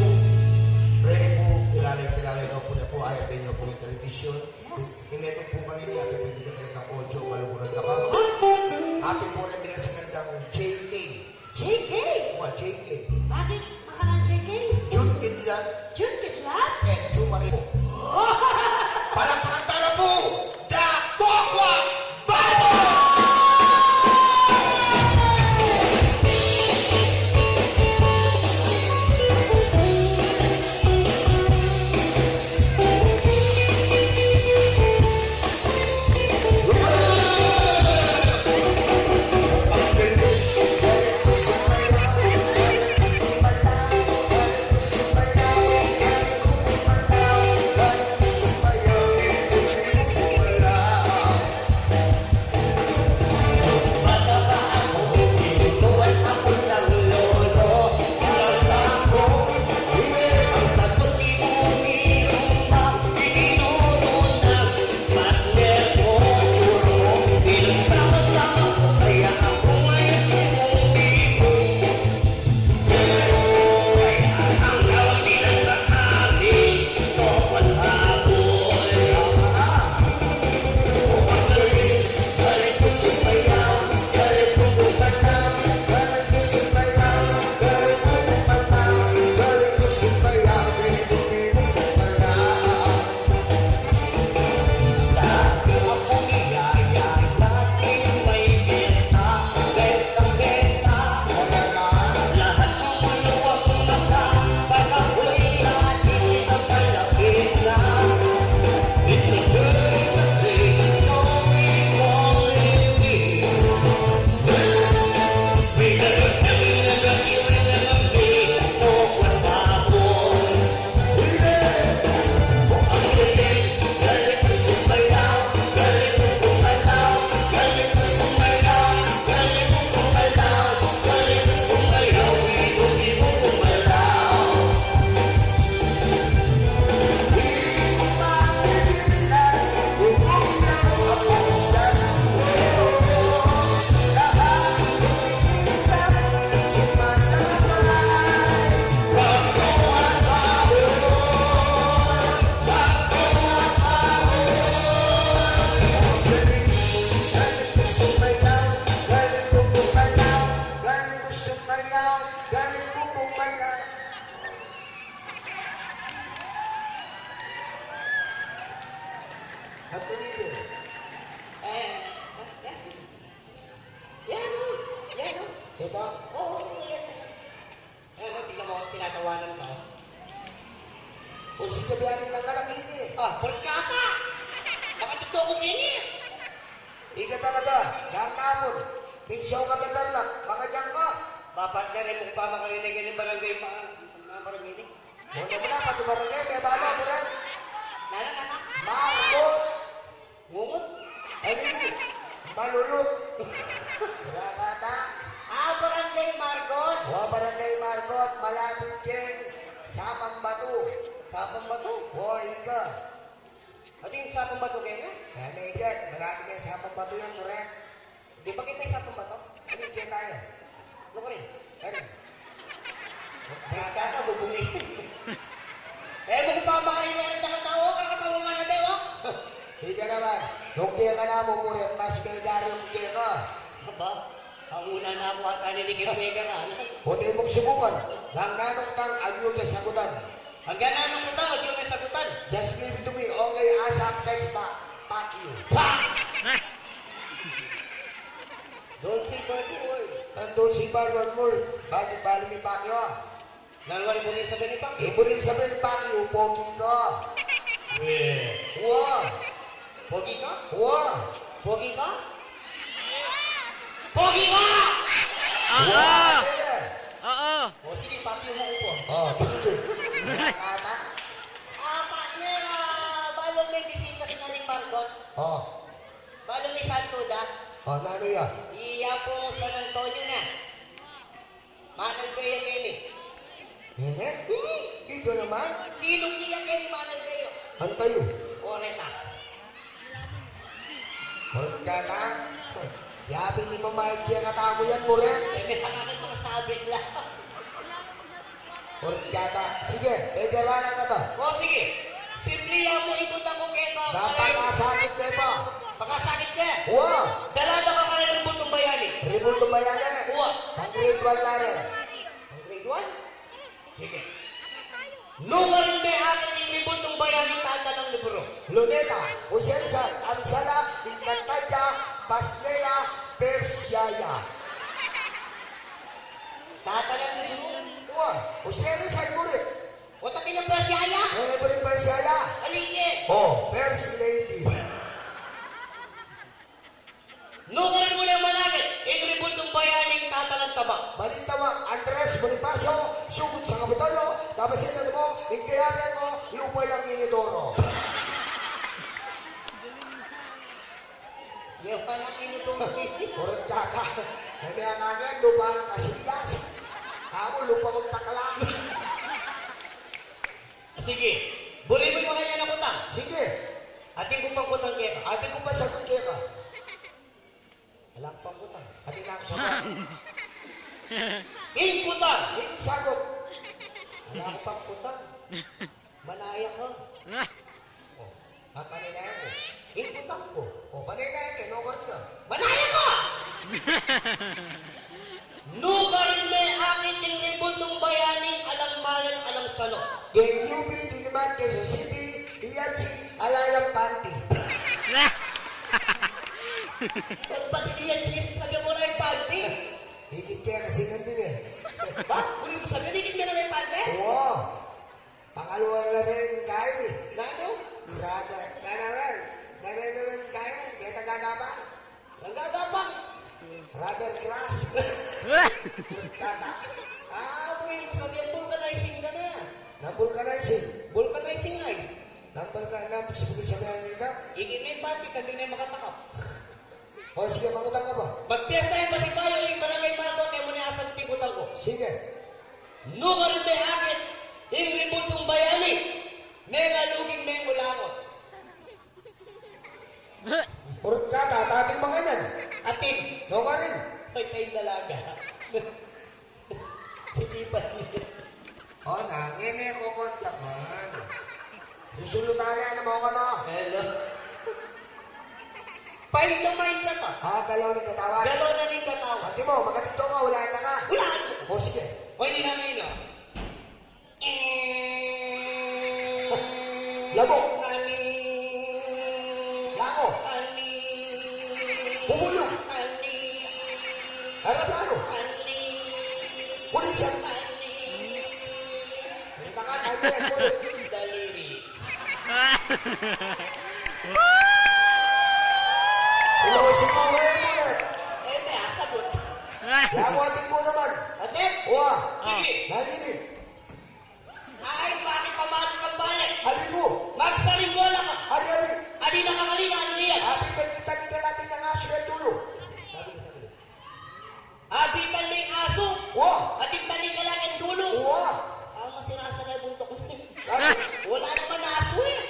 Ready po, kilala, kilala nyo po na po, ay, abin nyo po yung television. Yes. Ineto po kanina, at ibibigay tayo ng audio, malugurang tama. Happy po rin, binasikan ng J K. J K? Wa, J K. Bakit makanan J K? Jun Kidlat. Jun Kidlat? Eh, Jumari po. Palakpakan tayo po! The Tokwa Bible! At tumigil. Eh, yan, yan, oh. Yan, oh. Ito? Oo, yan. Ayan, oh, tingnan mo, tinatawanan ka, oh. Kung sasabihan ng anak, ini. Ah, barkada! Baka totoo kong ini. Ika talaga, dang napun. Pinsaw ka tatarlak, makadyan ka. Ba, partner, eh, mung pa makarinig ini barangay pa, ah, barangay ini. Muna mo na, pati barangay, may balo mo rin. Nana, nana. Margot. Ngungut. Ani, malulut. Wala bata. Ah, Barangay Margot. Wa, Barangay Margot, malapit keng Sapang Batu. Sapang Batu? Wa, ika. Atin Sapang Batu kaya nga? Kaya na ikat, malapit keng Sapang Batu yan, correct. Di ba kita Sapang Batu? Ano yung kita yun? Ano ka rin? Ano? Kaya ka, bubungi. Eh, mo kung pamakarinig ka ng tao, kaya ka pamamana, de, wa? Ika naman, nung kaya ka na mo, murit, mas may garo kung kaya ka. Aba, ang una na ako ata ni Nikit Weger, ah. Puti mong subukan. Nang nanong tang, agyo ka sagutan. Hanggang nanong kita, wag yung nasagutan. Just give it to me. Okay, asap, text pa. Fuck you. Pa! Don't say bad word. And don't say bad word more. Bakit bali mi fuck you, ah? Nanu wari buri sabihan ning fuck you? Yung buri sabihan ning fuck you, pogi ka. Yeah. Wa. Pogi ka? Wa. Pogi ka? Pogi ka! Wa. Wa. Sige. Oo. O, sige, pati mo upo. O, sige. Tama. Ah, partner, ah, balu me bisita si Nanay Margot. O. Balu me santo da. O, nanu ya? Iya pung San Antonio na. Manalbe ya keni. Ini? Hmm. Ika naman? Tinung iya keni, manalbe ya. Antayu? Oreta. Oreta? Yabi ni mama, iya katamu yan, muret. Eh, may pangalan, mga sabit lang. Purtiata. Sige, pwede ralan na to. O, sige. Simple ya mu, ing kutang ku keka. Dapat makasakit ka pa. Makasakit ka? Wa. Dala da ka karin Rebultong Bayani. Rebultong Bayani? Wa. Pang grade one la rin. Pang grade one? Sige. Nukarin me akit ing Rebultong Bayaning tatalang libro? Luneta, Usensa, Amisala, Inkantaya, Pasnea, Persiaya. Tatalang libro? Wa, Usensa, Murit. Otak ina Persiaya? Ano ba rin Persiaya? Alike. O, First Lady. Nukarin mu ne manakit ing Rebultong Bayaning tatalang taba? Balintawak, Andres Bonifacio, Sugod sa Kapitolyo, Tapos ito mo, ing kayabe ko, Lupa ng Inidoro. Lupa ng Inidoro. Purtiata. Kaya nga nga, Lupa ng Casillas. Ako, Lupa ng Tacloban. Sige. Buri mu makanyan a kutang. Sige. Atin ku pang kutang keka. Atin ku pang sagot keka. Alang pang kutang. Atin na ku sagot. Ing kutang. Ing sagot. Alang pang kutang. Manaya ka. O, a, paninaya ku. Ing kutang ku. O, paninaya ke, nukarin ka. Manaya ka! Nukarin me akit ing Rebultong Bayaning alang malan, alang salo? King U P, Diliman, Quezon City, Iyan si Alalang Panty. Pagpati Iyan si, sabi mu na ing panty. Ikit ke kasi nandin e. Ba? Buri mu sabian, ikit me na ing panty? Wa. Pangaluan la rin kai. Nanu? Rada. Nanu rin? Nanu rin kai? Keta gagabang. Nanu gagabang? Rubber grass. Kata. A, buri mu sabian vulcanizing ka na. Nang vulcanizing? Vulcanizing ice. Nang vulca-, nang sabian nita? Ikit me ing panty, kanding ne makatakap. O, sige, mangutang ka pa. Magpiesta ing pasibayu ing Barangay Marcos, e mu ne asagutin ing kutang ku. Sige. Nukarin me akit ing Rebultong Bayani? Mengalugi, mengulangot. Purtiata, atin makanyan. Atin. Nukarin. Pay, pay dalaga. Sige pa. O, nang, e me ku kontakan. Susulutan ne, ano mu ka na? Hello. Painda, mainda ka. A, galo ning katawan. Galo na ning katawan. Atin mu, makatikdo ka, ulaan na ka. Ulaan. O, sige. O, ini na, ini na. Labok. Ani. Lango. Ani. Bubulung. Ani. Aeroplano. Ani. Pulisan. Ani. Balita ka, tayo yan, kulit. Daliri. Ilaw si Kuya, kulit. E, me asagot. Yawa, atin ku naman. Atin? Wa. Sige. Nanu ini? Ay, bakit pamalit kang balik? Ali ku. Magsarimbola ka. Ali, ali. Ali na ka, ali na, ano yan? Abitan kita ni kalating ang aso yan dulo. Sabi ko, sabi ko. Abitan me ing asu? Wa. Atin tani kalating dulo? Wa. A, masira-sira ing buntuk mu. Sabi. Wala naman asu e.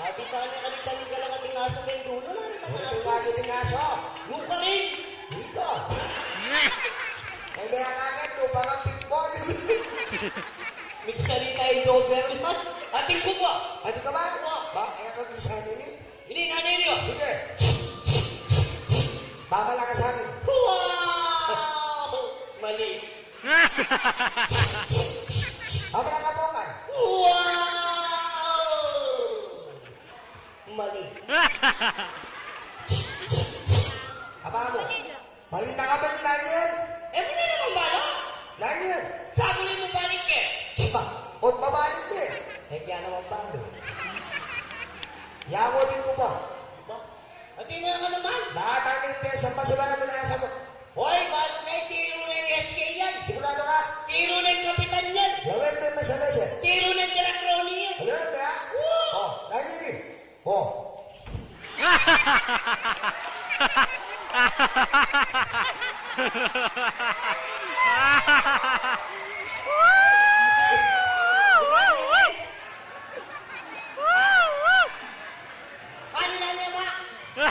Abi ka na, kani-kani ka lang ating aso, kaya dulo na, ating aso. Ating aso. Nukarin. Ika. Kaya kaya kaya, tuba ka pitbull. Migsalita ing Doberman. Atin ku pa. Atin ka pa? Wa. Ba, kaya ka gisa ini? Ini, nanay niyo. Sige. Babala ka sa amin. Wow! Mali. Babala ka, Pongan. Wow! Mali. Aba mu. Balita ka ba, nanu yan? E, mu na naman balo. Nanu yan? Sabuli mu balik e. Ba, ot babalik e. E, kaya naman balo. Yawa din ku pa. Ba? Atin na ka naman. Datang ning piyesta, pasibayu mu na ing sagot. Hoy, balu kayu, tiru na ning S K yan. Sigurado ka? Tiru na ning kapitan yan. Lawen me masalese. Tiru na ning Jack Ronnie yan. Lawen me, ha? Woo! O, nanu ini? O. Paano na niya, ma? Ha?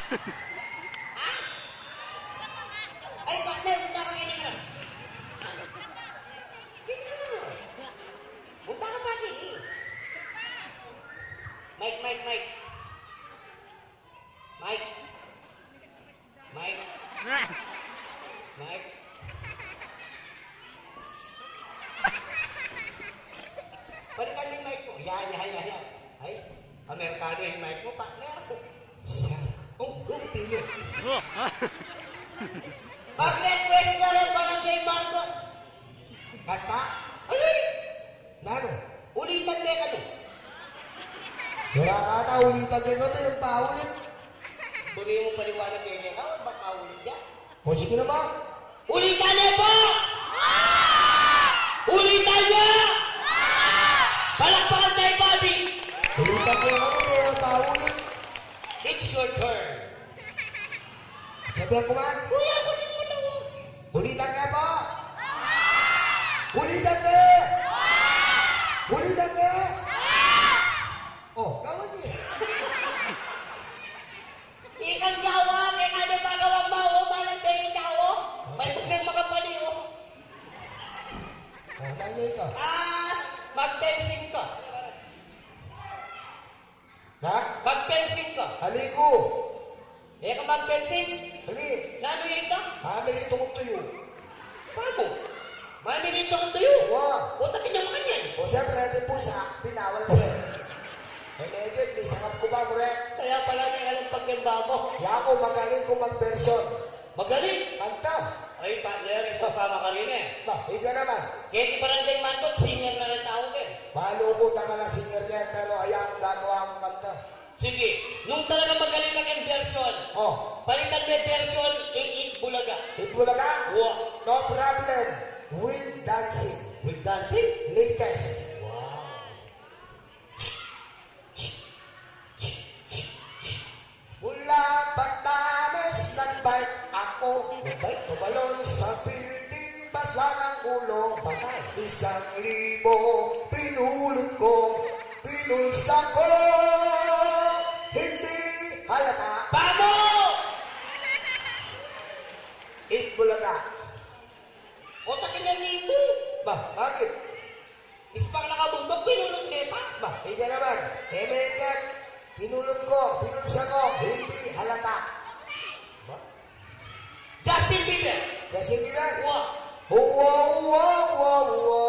Mag-request ka rin, Barangay Marcos. Kanta? Ay! Nanu? Ulitan me kanu. Wala ka ata, ulitan me kanu, yung paulit. Buri mu paliwanag kaya kaya ka, ba't paulit ka? O, sige na ba? Ulitan ne po! Ulitan ne! Palakpakan tayo, Bobby! Ulitan ne kanu, yung paulit. It's your turn. Sabihan ku man. Kuya, kunin mo na, oh. Ulitan ne po. Ulitan ne. Ulitan ne. O, gawan ne. Ikang gawa, kaya nga na pagawa ba, o, malang da yung tao. May pagmeng makapali, o. O, nanya ika. Ah, mag-fencing ka. Ha? Mag-fencing ka. Aliku. E ka mag-fencing? Ali. Nanu ya ita? Mamiritu kung tuyu. Pamu? Mamiritu kung tuyu? Wa. Utak inya makanyan. O, siyempre, ating pusa, pinawal siya. E, medyo, may sangap ku ba, mure? Kaya pala may alam pagkemba mo. Yaku, magaling ku mag-version. Magaling? Kanta. Ay, partner, ito pa makarine. Ba, ika naman. Kaya di Barangay Marcos, singer na rin tao, eh. Balu ku, dakal a singer yan, pero ayang gagawa kung kanta. Sige, nung talaga magaling ka keng version, o, palitan me version ing Eat Bulaga. Eat Bulaga? Wa. No problem. With dancing. With dancing? Latest. Wow. Mula Batanes, nag-bike ako. Nag-bike? Tumalon sa building, basa ng ulo. Patay. Isang libo, pinulot ko. Pinulsa ko, hindi halata. Pamu! Eat Bulaga. Utak ina nito. Ba, bakit? Ispak na kabundok, pinulot ne pa. Ba, ika naman. E, mekek, pinulot ko, pinulsa ko, hindi halata. Ba? Justin Bieber. Justin Bieber? Wa. Uwa, uwa, uwa, uwa.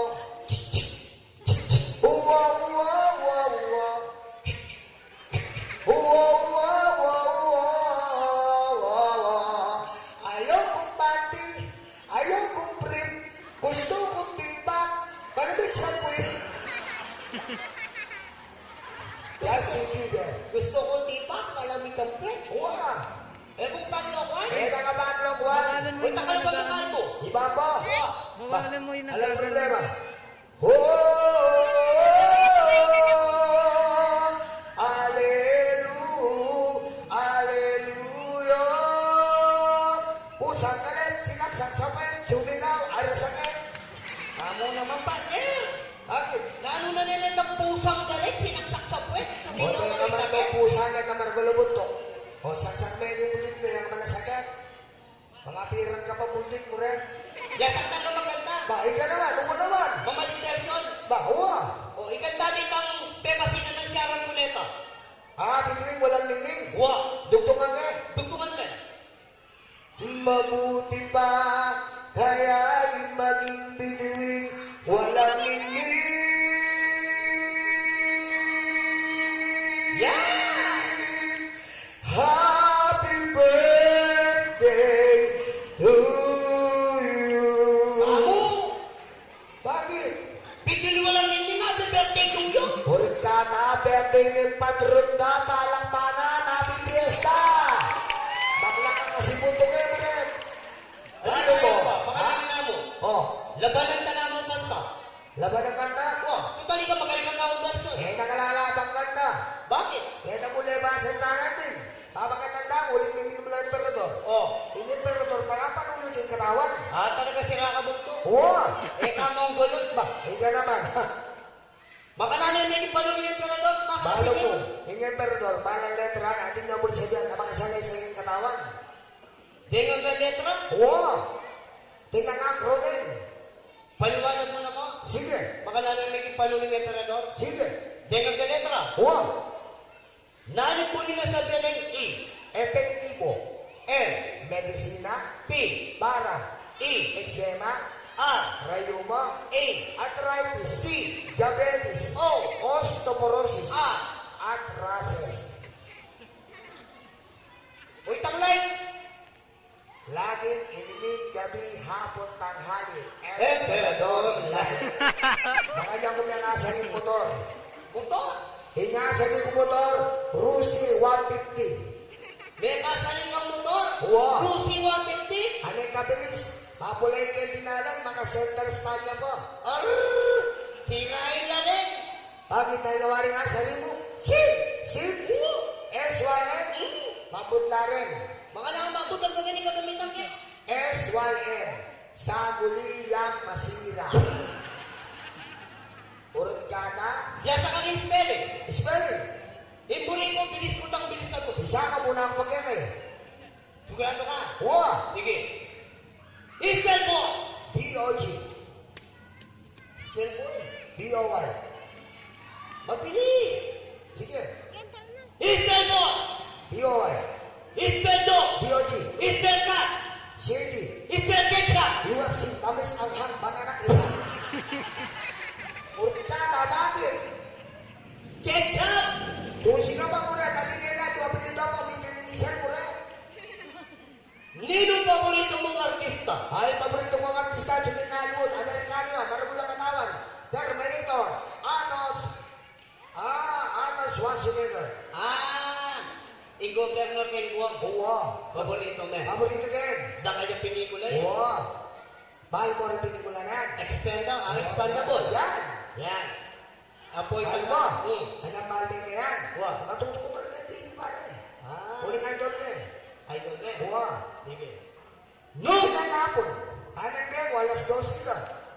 Uwa, uwa, uwa, uwa. Uwa, uwa, uwa, uwa. Ayaw kung panty, ayaw kung brief. Gusto kung tipak, malamig sa puwit. Justin Bieber. Gusto kung tipak, malamig sa puwit. Wa. E, kung panlokwan? E, nakapanlokwan. Bawalan mo. Punta ka na ba ng kalbo? Iba po. Wa. Bawalan mo yung alam nagkakaroon problema. Oh, alelu-, aleluya. Pusang galit, sinaksak sa puwet, sumigaw, arasakit. Kamu naman, partner. Bakit? Nanu na nene itang pusang galit, sinaksak sa puwet, sumigaw, arasakit. O, ito naman itong pusang galit na maragol a buntok. O, saksak me ing buntuk mu, yang manasakit. Mangapiran ka pa, buntik mu rin. Yata ka magkanta. Ba, ika naman, uwa naman. Mamaling version. Ba, uwa. O, ikanta ne itang pepasinan nang siaran ku neta. Ah, bituing walang ningning. Uwa. Dugtungan ka. Dugtungan ka. Mabuti pa kaya'y maging bituing walang ningning. Yan! Happy birthday to you. Babu! Bakit? Bituing walang ningning, happy birthday to you. Purkata, birthday ning patron da, palakpakan, happy fiesta. Bakla ka kasi, buntuk e, Brent. Ano po? Ano po? Baka naman mo. O. Labanan ta namang kanta. Labanan kanta? Wa, tutal ika magaling kang kaumberson. E, nakalala bang kanta. Bakit? E, tamu le ba sentaran din. Papakanta ta, uling miminum la emperador. O. Ing emperador pala panulu king katawan. Ah, talaga sira ka buntuk. Wa. E, tamang gulot. Ba, ika naman. Baka na nene king panulu ning emperador, makakasipin. Balu ku, ing emperador, balang letra na, atin na muli sabian, abang sa lesa king katawan. Deng anggang letra? Wa. Deng acronym. Paliwanag mu na ko. Sige. Baka na nene king panulu ning emperador. Sige. Deng anggang letra? Wa. Nanu buri na sabian ing E? Epektibo. M? Medisina. P? Para. E? Eksema. R? Rayuma. A? Arthritis. T? Diabetes. O? Osteoporosis. A? Atrases. Uy, tanglay, Init, gabi, hapon, tanghali. Emperador Light. Makanya ku miyang asarin motor. Motor? Inya asarin ku motor, Rusi one fifty. Mekaasarin kang motor? Wa. Rusi one fifty? Ane kabilis. Mapula ing dinalan, maka-center stand ya pa. Arr! Sirain la rin. Bakit na inawari nga sa limu? Sim! Sim? Wa. S Y M? Mm. Mabudla rin. Makananu mabudla, pag ini gagamitan ke? S Y M. Sa muli yang masira. Urut ka na? Ya sa kang spelling. Spelling. Ing buri ku, bilis ku, tang bilis na ku. Bisa ka muna ang pagkakay. Sigurado ka? Wa. Sige. Spell mo. D O G. Spell mo. B O Y. Mabilis. Sige. Spell mo. B O Y. Spell do. D O G. Spell ka. C D. Spell ketchup. U F C. Tamis, anghang, banana, ketchup. Urchata, bakit? Ketchup. Tusi ka pa, mura, tadi nila, tu apelyidu mu, Miguel Inisar, mura. Ninung paborito mung artista? Ay, paborito kung artista, sige, Hollywood, Amerikano ya, maragul a katawan, Terminator, Arnold, ah, Arnold Schwarzenegger. Ah, ing governor keng Guam. Wa. Paborito me. Paborito ken. Daka ya pelikula e. Wa. Bahal mo rin pelikula na yan. Expenda-, ah, Expendable. Yan. Yan. Apoy. Ay, ka ba? Hmm. Anyang mahal din yan. Wa. Nakatutok ko talaga din, pare. Ah. Uling idol ka e. Idol ka e? Wa. Sige. Nung. Sige, tapon. Anang beng, alas dos ito.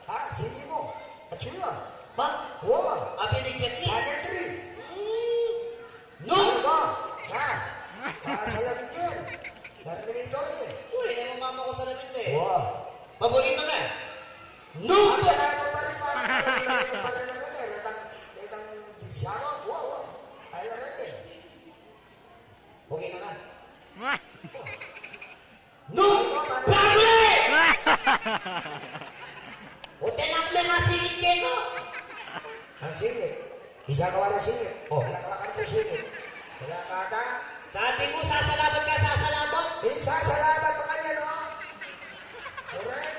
Ha? Sini mo. At suya. Ba? Wa. Abi ni Jet Li. Anang three. Hmm. Nung. Ano ba? Na. Ah, salamin yan. Terminator e. Uy, ini mo mama ko salamin e. Wa. Paborito na. Nung. Ang kailangan mo pa rin, parang, parang, parang, parang, parang, parang, parang, parang, Wow, wow. Ay, na rin e. Okay na ka? Nung. Pabli! O, tenak me nga singit keko. Ang singit? Bisa ka wala singit? O, laklakan ko singit. Wala ka ata? Sabi mo, sasalabat ka, sasalabat. E, sasalabat pa kanya, no? Correct?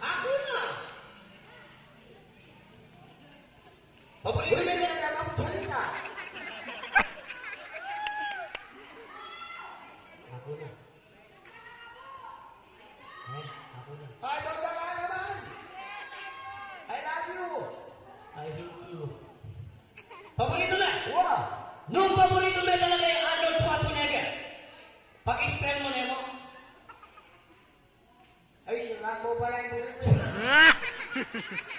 Ako na. Paborito me na. Uy, na, na, na, salita. Ako na. Ay, ako na. Ay, doon ka nga naman. I love you. I hate you. Paborito me? Wa. Nung paborito me talaga i Arnold Schwarzenegger. Pag-explain mo na mo. Ay, Rambo pala ing paborito.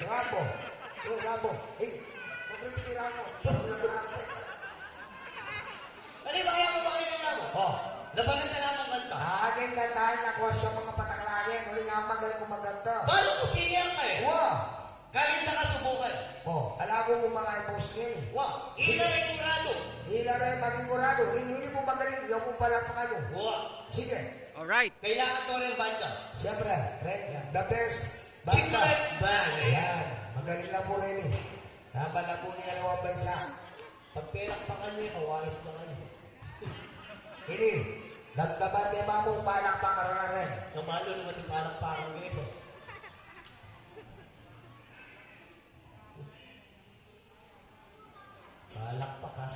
Rambo. Uy, Rambo. Hey, paborito ko i Rambo. Halimbawa, paborito ko i Rambo. O. Labanan na lamang kanta. Aking kantahan, nakuas ka mga patak lagi. Uling magaling kung magkanta. Paano kung singer ka e? Wa. Kalinta ka, subukan. O, ala ku kung mga i-post ngeni. Wa, ila rin kurado. Ila rin maging kurado. Rin, rin pung magaling, yaku pung palakpakan yu. Wa. Sige. Alright. Kailangan to rin banda. Siyempre, rin, the best banda. Chiclet Band. Yan. Magaling na po rin e. Laban na po niya ng bansa. Pagpalakpakan niya, kawalis na kayo. Ini, damdaman niya mamu, palakpakan na rin. Kamalo naman yung palakpakan niya. Palakpak ka.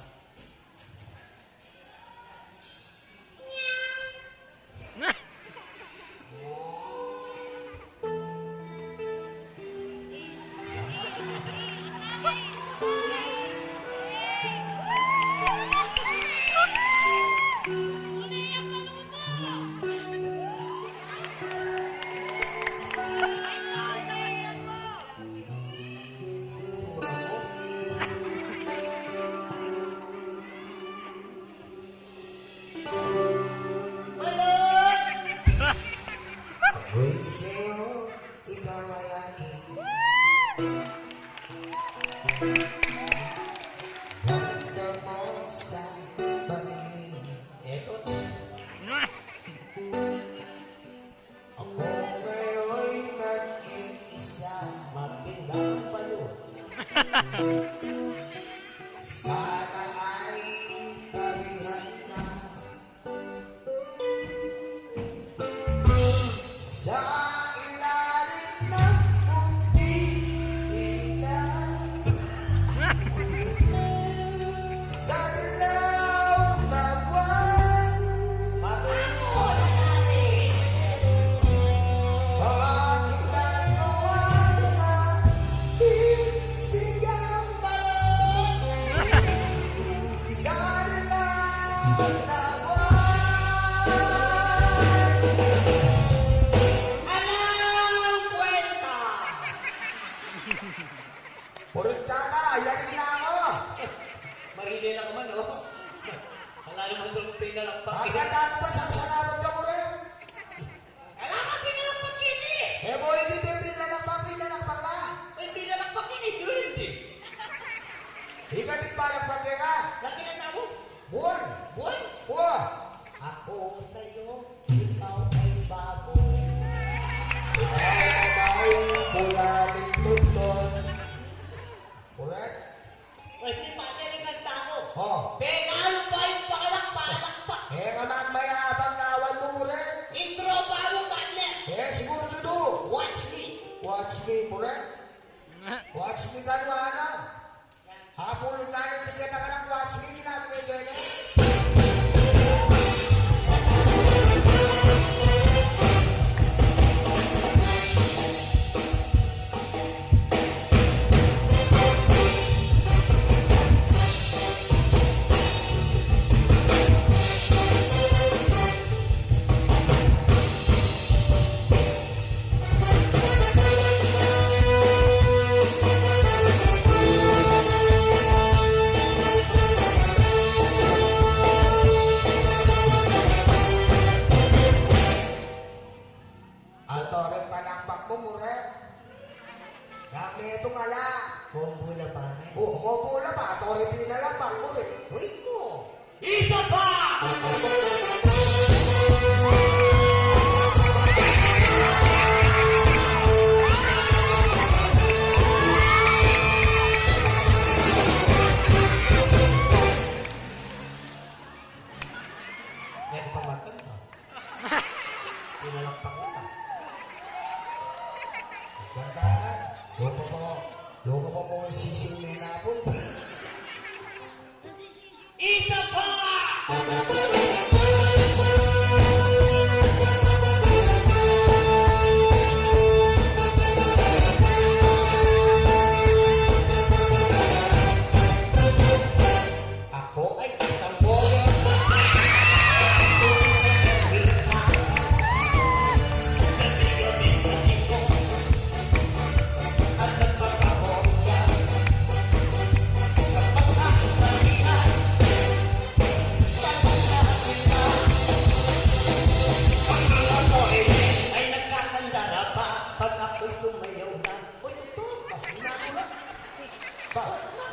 Ako'y sa'yo, ikaw ay akin. Handa mo sa pag-ibig. Eto na. Ako ngayon'y nag-iisa. Mapinda ang palo. Sana ay tarihan na. Sa ilalim ng puting ilaw, sa dilaw na buwan, matakot na tayo. Pakinggan mo ang aking sigaw. Balon! Sa dilaw na buwan. Alang kwenta! Purit ka na, yari na ako. Marile na ka man, oh. Wala naman doon pinalakpak, eh. Agad ako pa, sasalamat ka mo rin. Kailangan pinalakpak ini. Eh, boy, hindi tayo pinalakpak, pinalakpak na. Ay, pinalakpak ini, hindi. Ikaw, di palakpak ka. Lagi na tamo. Buwan. Buwan? Buwan. Ako sa'yo, ikaw ay baboy. Ikaw ay baboy, pula ding tunton. Correct? Pwede pa rin ang kanta ko. Oh. Pero ano ba yung pakalak-, palakpak? Eh, kaman mayabang kawan mo, Muret. Intro pa mo, partner. Eh, siguro dudu. Watch me. Watch me, Muret. Watch me, ganwana. Hapulun na rin, bigyan na ka ng watch me, ginamigay ka na. Ato rin palakpak mo, Muret. Kami itong ala. Kombo na, pare. Oo, kombo na pa. Ato rin pinalakpak mo rin. Uy, mo. Isa pa! Yan pa, maganda. Pinalakpak kita. Ganda na. Loko pa, loko pa mo ang sising na inapon. Isa pa! Ako ay isang bola. At nagpapabongga sa pagkakabalian. Tatandaan nila, ang mga koine ay nagkakandara pa pag ako'y sumayaw na. Uy, ito, ah, hinalo na. Ba?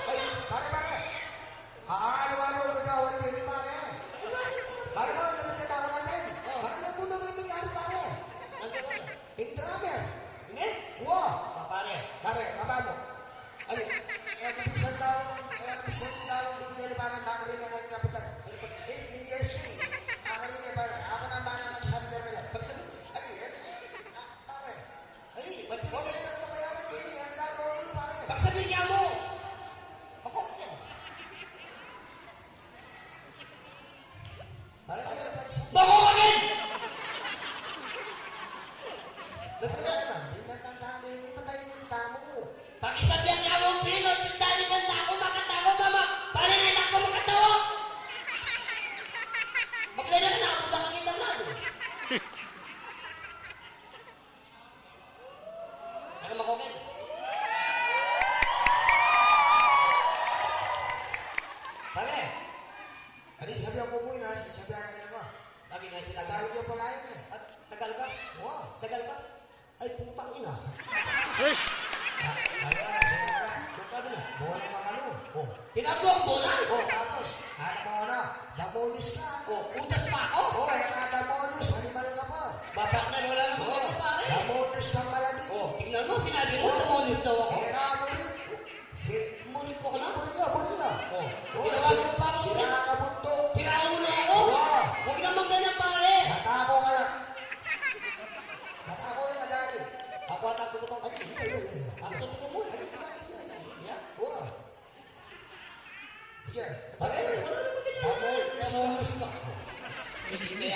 Ay, pare, pare. Aano-ano gagawan din, pare? Alam mo, ano ang gagawin natin? Oh. Baka na muna may mangyari, pare. Ang gagawin? Yung drummer. Hindi? Wa. Pa-, pare. Pare, papa mo. Ali, eh, kung bisan daw, eh, kung bisan daw, hindi ko dyan, pare, makarinig ang kapitan. Eh, E S P. Makarinig, pare. Ako na ang bahala magsabi ka nila. Ali, eh, eh, ah, pare. Ay, ba't mo? Pare, ito na bayaran ko ini. Ang gagawin ko, pare. Pagsabi niya mo. Ako, yan. Pare, pare, pare. Bago ka din! Ba't ka naman? Di na tangkang ini, patay yung tamo. Pakisabihan niya mo, Pino, pitali kang tamo, makatawa, mama. Pare, na anak ko makatawa. Maglala na, nakapunta ka kita lalo. Ano, makoken? Pare! Ano yung sabi ako mo, ina? Sasabihan ka niya mo. Lagi na yung sinabi. Tagalog yung pala yun eh. At Tagalog ka? Oo. Tagalog ka? Ay, putang ina. Yes. Ah, lalo na, sinabi ka. Ano sabi na? Bola ka, ano? Oh. Tinawag mo akong bola? Oh, tapos, ano mo, ano? Damonus ka. Oh, utas pa ako? Oh, eh, ka damonus, animal ka pa. Ba, partner, wala naman kita, pare. Damonus ka pala di. Oh, tingnan mo, sinabi mo, damonus daw ako. Eh, ka mo rin. Si Murit po ka na? Murit ka, murit ka. Oh, oh, ginawa mo pa ako, murit. Sira ka buntok. Sira ulo ako. Wow. Huwag naman ganyan, pare. Matako ka lang.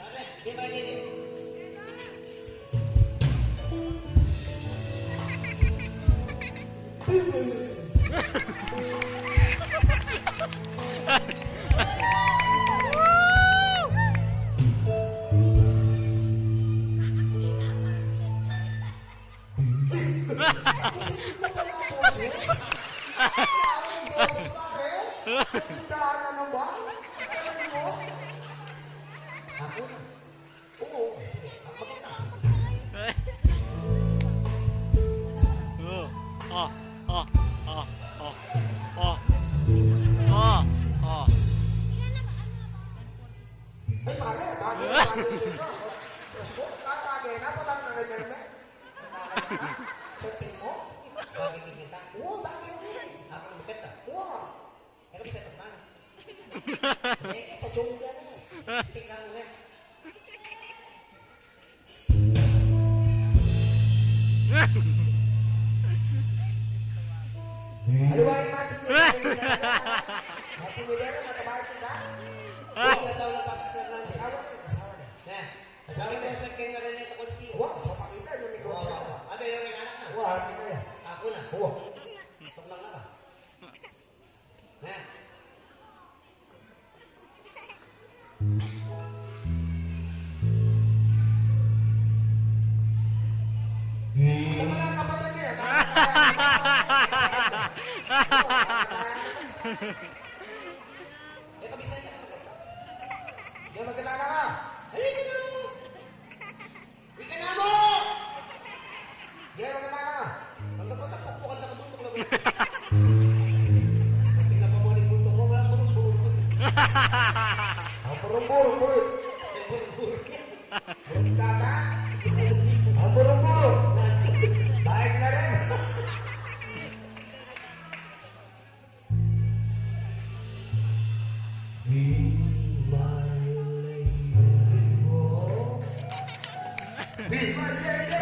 Ate, di ba ini? Boses mo pala, boses. Ang boses, pare. Punta na naman. Ang galing mo. Ako na. Oo, sige. Ang maganda. Oh, oh, oh, oh, oh, oh, oh. Ay, pare, bagay, bagay dito. Diyos ko, bagay na, patang na ganyan na. Sa tingin mo? Bagay din kita. Oo, bagay din. Ako ang maganda. Oo. Eka, bisa teman. Eka, pajungga na. Stick lang muna. Ano ba yung mati niyo? Mati niyo, pero matabahan, di ba? Oo, asawa na, Paps, na, na. Asawa na, asawa na. Na. Sabi ko, sa kanya na nito, kung si Wow, sa pakita niyo, may konsepto. Wow. Ano yung anak na? Wow, ano na yan? Ako na. Wow. Tuklang na ka. Na. Ito pala ang kapatid niya. Ito, bisa niya. Yan, magkatana ka. Halika na mo. Ika na mo! Diyan, magkatana ka. Ang tapos, tapos, bukan na kabundok na ba? Sabi na pa mo, yung buntok mo, walang burumbur. Ang burumbur, burit. Burumbur. Burit ka ka? Ang burumbur. Baik na rin. Be my lady. Be my lady.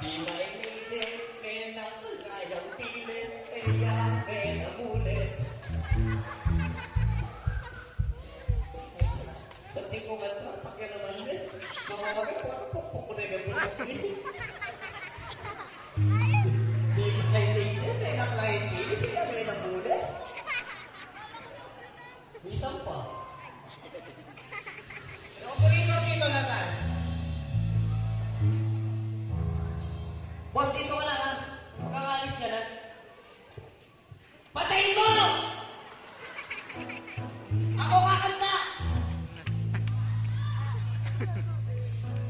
Di mailitin, menang kayang pilit, kaya menang ulit. Sa tingko nga to, pakialaman mo. Makawagan ko, pukpuk ko na yung bulit. Di mailitin, menang kayang pilit, kaya menang ulit. Minsan pa. Operator dito, nasan? Boss, dito ka lang, ha? Makakalis ka na. Patayin mo! Ako kakanta!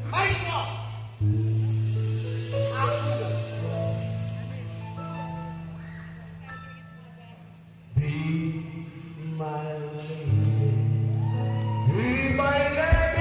Maestro! Ako. Be my lady. Be my lady.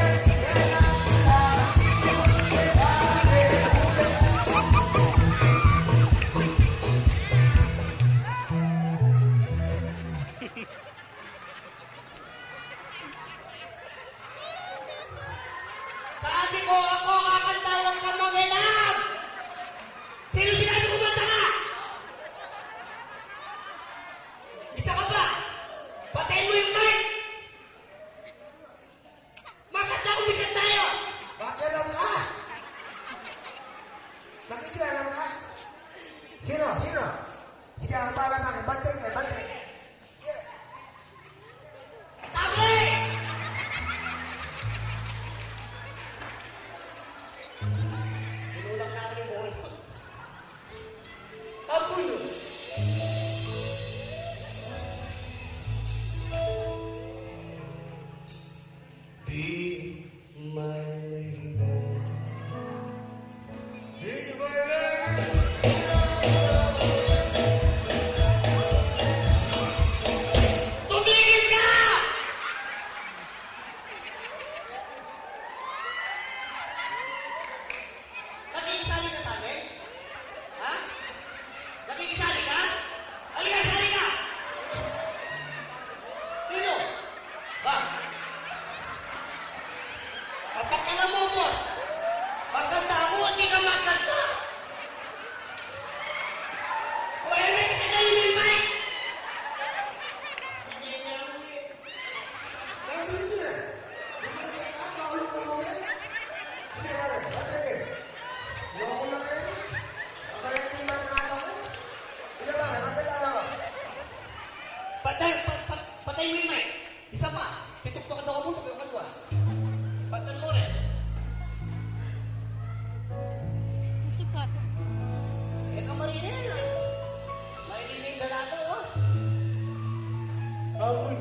Sabi ko, ako kakanta, huwag kang mangilab! Sino sinabi kumanta ka? Isa ka pa! Patayin mo yung mic! Makanta, kumikat tayo! Bakit lang ka? Nakikialam ka? Sino? Sino? Sige, ang bahala ka. Bantay ka, bantay. Sige. Tabi! Tinulak namin yung bola. Tabi! Be my lady. Be my Mailining dalaga, o. Amun.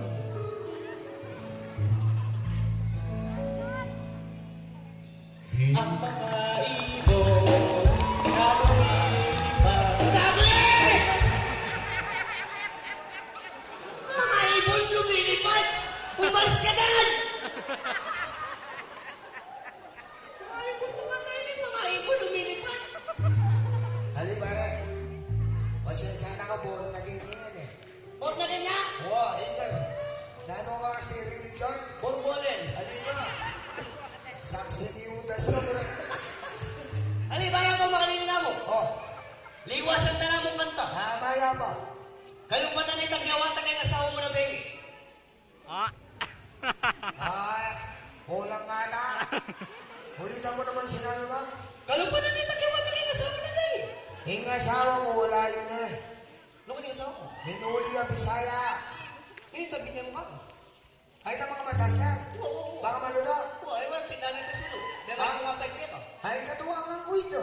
Ang mga ibon na lumilipad. Sabi! Mga ibon lumilipad! Umalis ka dyan! Ay, kung tumatay na yung mga ibon lumilipad. Ali, pare. Pasensya na ka, born again yan eh. Born again na? Wa, ikaw. Nanu ka kasi religion? Born again. Ali ka. Saksi ni Judas ka, bro. Ali, baya pa makalina na mo. O. Liwasan ta na mung kanta. Tama ya pa. Kalupa na ni tagyawa ta keng asawa mu na, Benny. Ah. Ay, kulang nga na. Ulitan mu naman sinabi mu. Kalupa na ni tagyawa ta keng asawa mu na, Benny. Ing asawa mu, wala yun eh. Nanu ka ning asawa mu? Minuli ya Bisaya. Ini tabi niya mukha ko. Ay, tama ka, matas na. Oo, oo. Baka maluto. Oo, ay, wala, pinanay ka sulu. Dahil Ah? Ako nga pa ito. Ay, katuwa nga ko ito.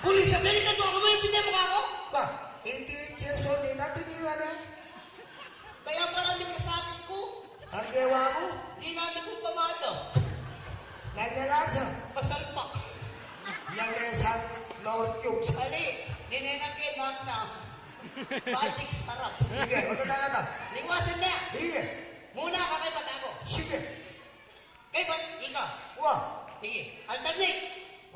Bulis sa beli, katuwa ka mo yung pinay mukha ko? Ba, iti Jason ni na, tiniwan eh. Kaya pala may kasakit ko. Ang gawa mo? Ginamit kong pamada. Nanyalasan. Masalpak. Nanyalasan, Lord Cubes. Ali, ninenang kay Magna. Magic sarap. Sige, maganda na to. Liwasan na. Sige. Muna ka kay Batago. Sige. Kay Bat, ika. Wa. Sige. Alternate.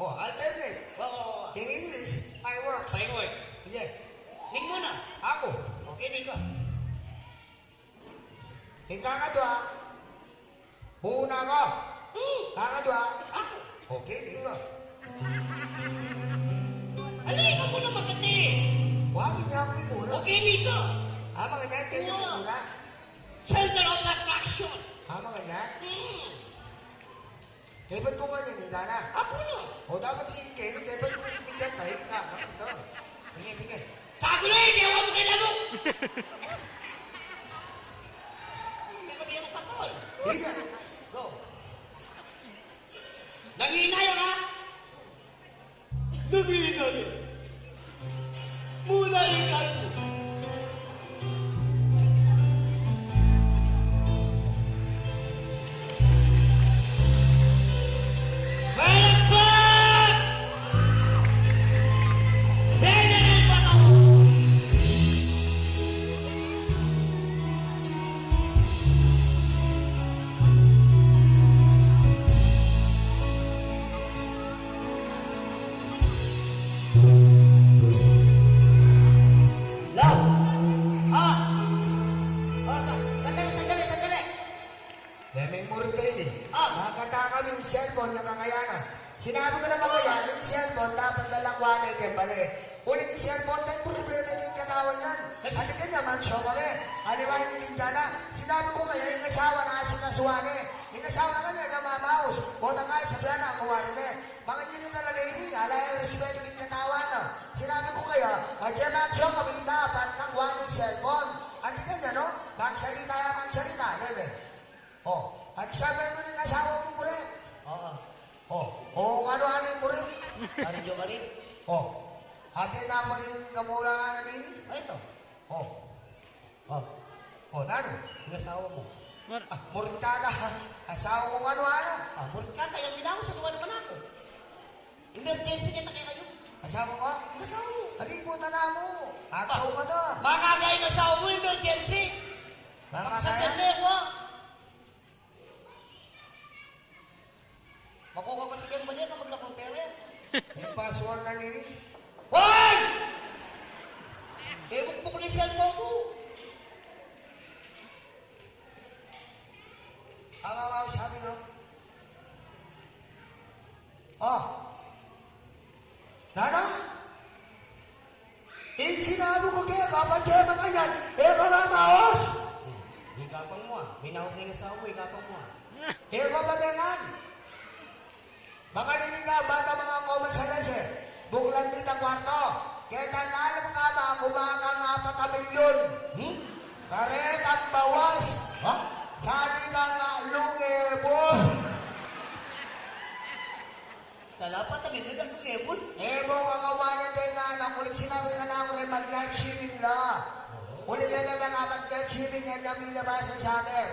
Oh, alternate. Wa, wa, wa, wa. In English, fireworks. Fireworks. Sige. Ning muna. Ako. Okay, ning ka. Ika nga dua. Muna ka. Hmm. Ika nga dua. Ako. Okay, ning ka. Ali, ika muna makati. Wa, pinya ko muna. Okay, ning ka. Ah, mga dyan, pinya ko Wa. Muna. Center of attraction. Ah, mga dyan. Hmm. Kaybat ko nga nini, dana. Apo na. O, dapat ini keni, kaybat ko nini, kaybat ko nini. Sige, sige. Sabi na, hindi ako magkailangan. Hindi ka bilang katol. Sige. Go. Nangina yan, ha? Nabili na yun. Mula yung kalbo. Palakpak! General Bato! Love. Ah. Ah, sa-, sandali, sandali, sandali. Memeng murit kayu ini. Ah. Nakata kami ing cellphone na kakayanan. Sinabi ko naman kaya, ing cellphone dapat na lang kuanan keng bale. Uling ing cellphone, may problema ing katawan niyan. At ika niya, mansyo kami. Aliwa yung tinda na. Sinabi ko kaya, ing asawa na asikasuan e. Ing asawa na kanya, niya mamaus. Botang kaya, sabihan na, kuwari na. Bakit nyo talaga ini? Ala, e respeto king katawan, a. Sinabi ko kaya, a, diya magsong kami dapat nang kuanan ing cellphone. Anti kanya, no? Magsarita ya, magsarita, di ba? O, anti sabi mu ning asawa mu, murit? Oo. O, o, ano, ano ing murit? Ari, Jomari? O, abi na maging kamulangan na nini? Ano ito? O. O. O, nanu? Ing asawa mu. Mar- Ah, murit ka da. Asawa mu, nanu, nanu? Ah, murit ka da, yang binawas, ano naman ako? Emergency kita kaya kayu. Asawa mu? Ing asawa mu. Ano ing puta na mu? Asawa ka da. Makagay ing asawa mu, emergency. Makagay. Makasabyan na yan, wa. Makuha ko si Ken Banyeta, maglakong pere. Yung password na nini. Hoy! E, bukbuk na ing cellphone ko. Tama ba ang sabi, no? O. Nanu? Ing sinabi ku keka, patse makanyan, e ka mamaus? Hmm. Ikapang mu, a. Minaus na ing asawa mu, ikapang mu, a. E ka mamengan. Baka nini ka, bata mga koman sa lese. Buklan mi ta kwarto. Keta lalam ka ba, kumakang apat a milyon. Hmm? Karetang bawas. Ha? Sali ka nga lungibon. Kala pa, tabi na, lungibon. E, mo kakawanan tayo nga Uling sinabi kanaku, e, mag-night swimming la. Uling e na manga mag-night swimming, e na milabas ing summer.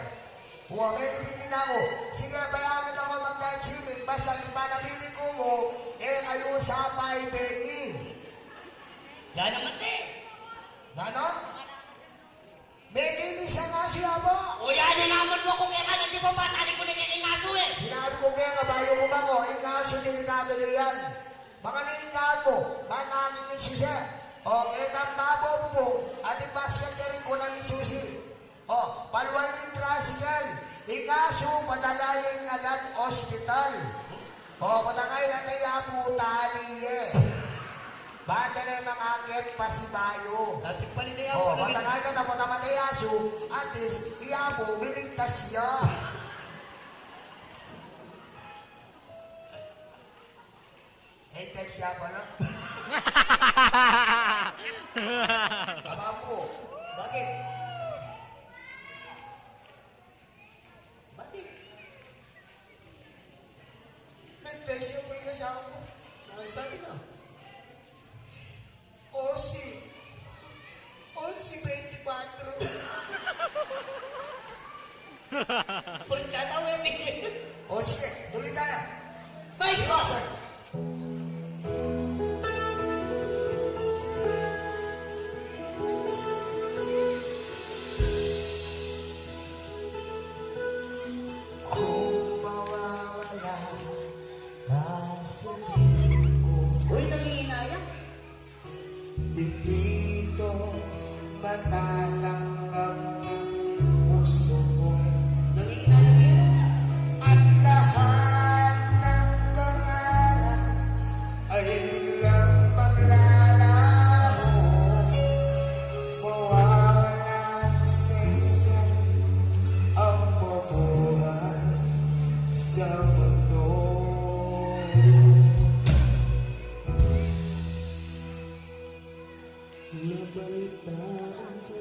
Wa, meni pin naku. Sige, payagan da ku mag-night swimming, basta ing panabilin ku mu, e kayu sa paibengi. Yan naman, te. Nanu? Meni isang asu ya, apo. O, yan na naman mu, kung e ka na, di ba, patali ku na king asu, e. Sinabi ku keka, bayu ku bako, ing asu, delikadu na yan. Baka ninikaan mu, bata ning misusi. O, ketang babo bubung, atin basket ka rin ku na misusi. O, paluan ing tricycle, ing asu, padala ing agad ospital. O, patangay ka, te, apu, tali ye. Banda na mangakit pa si bayu. Dati pa rin kaya O, ako naging patangay ka, tapos namatay asu, at least, i apu, miligtas ya. E, text ya pala. Tama po. Bakit? Bakit? Nag-text ya po ing asawa ko. Ano sabi mo? Osi. Onse bente kwatro. Punta na, Wendy. O, sige, tuloy tayo. Bye! Iwasan. Kung mawawala ka sa piling ko. Uy, nangihinayang. Hindi ito matatanggap ng puso ko. Nangihinayang yan. At lahat ng pangarap ay biglang maglalaho. Mawawala sa isa ang mabuhay sa mundo. Nabalitaan ko,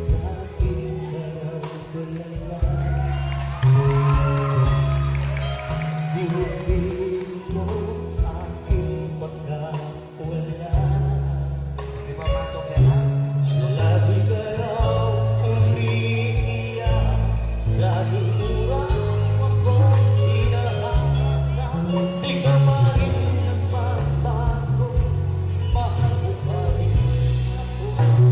dati ka raw kilala. Di mo aking pagkawala. Di ba, Mato Kena? Lagi ka raw umiiyak. Lagi mo raw akong hinahanap, di ka pa rin nagbabago, mahal mo pa rin ako.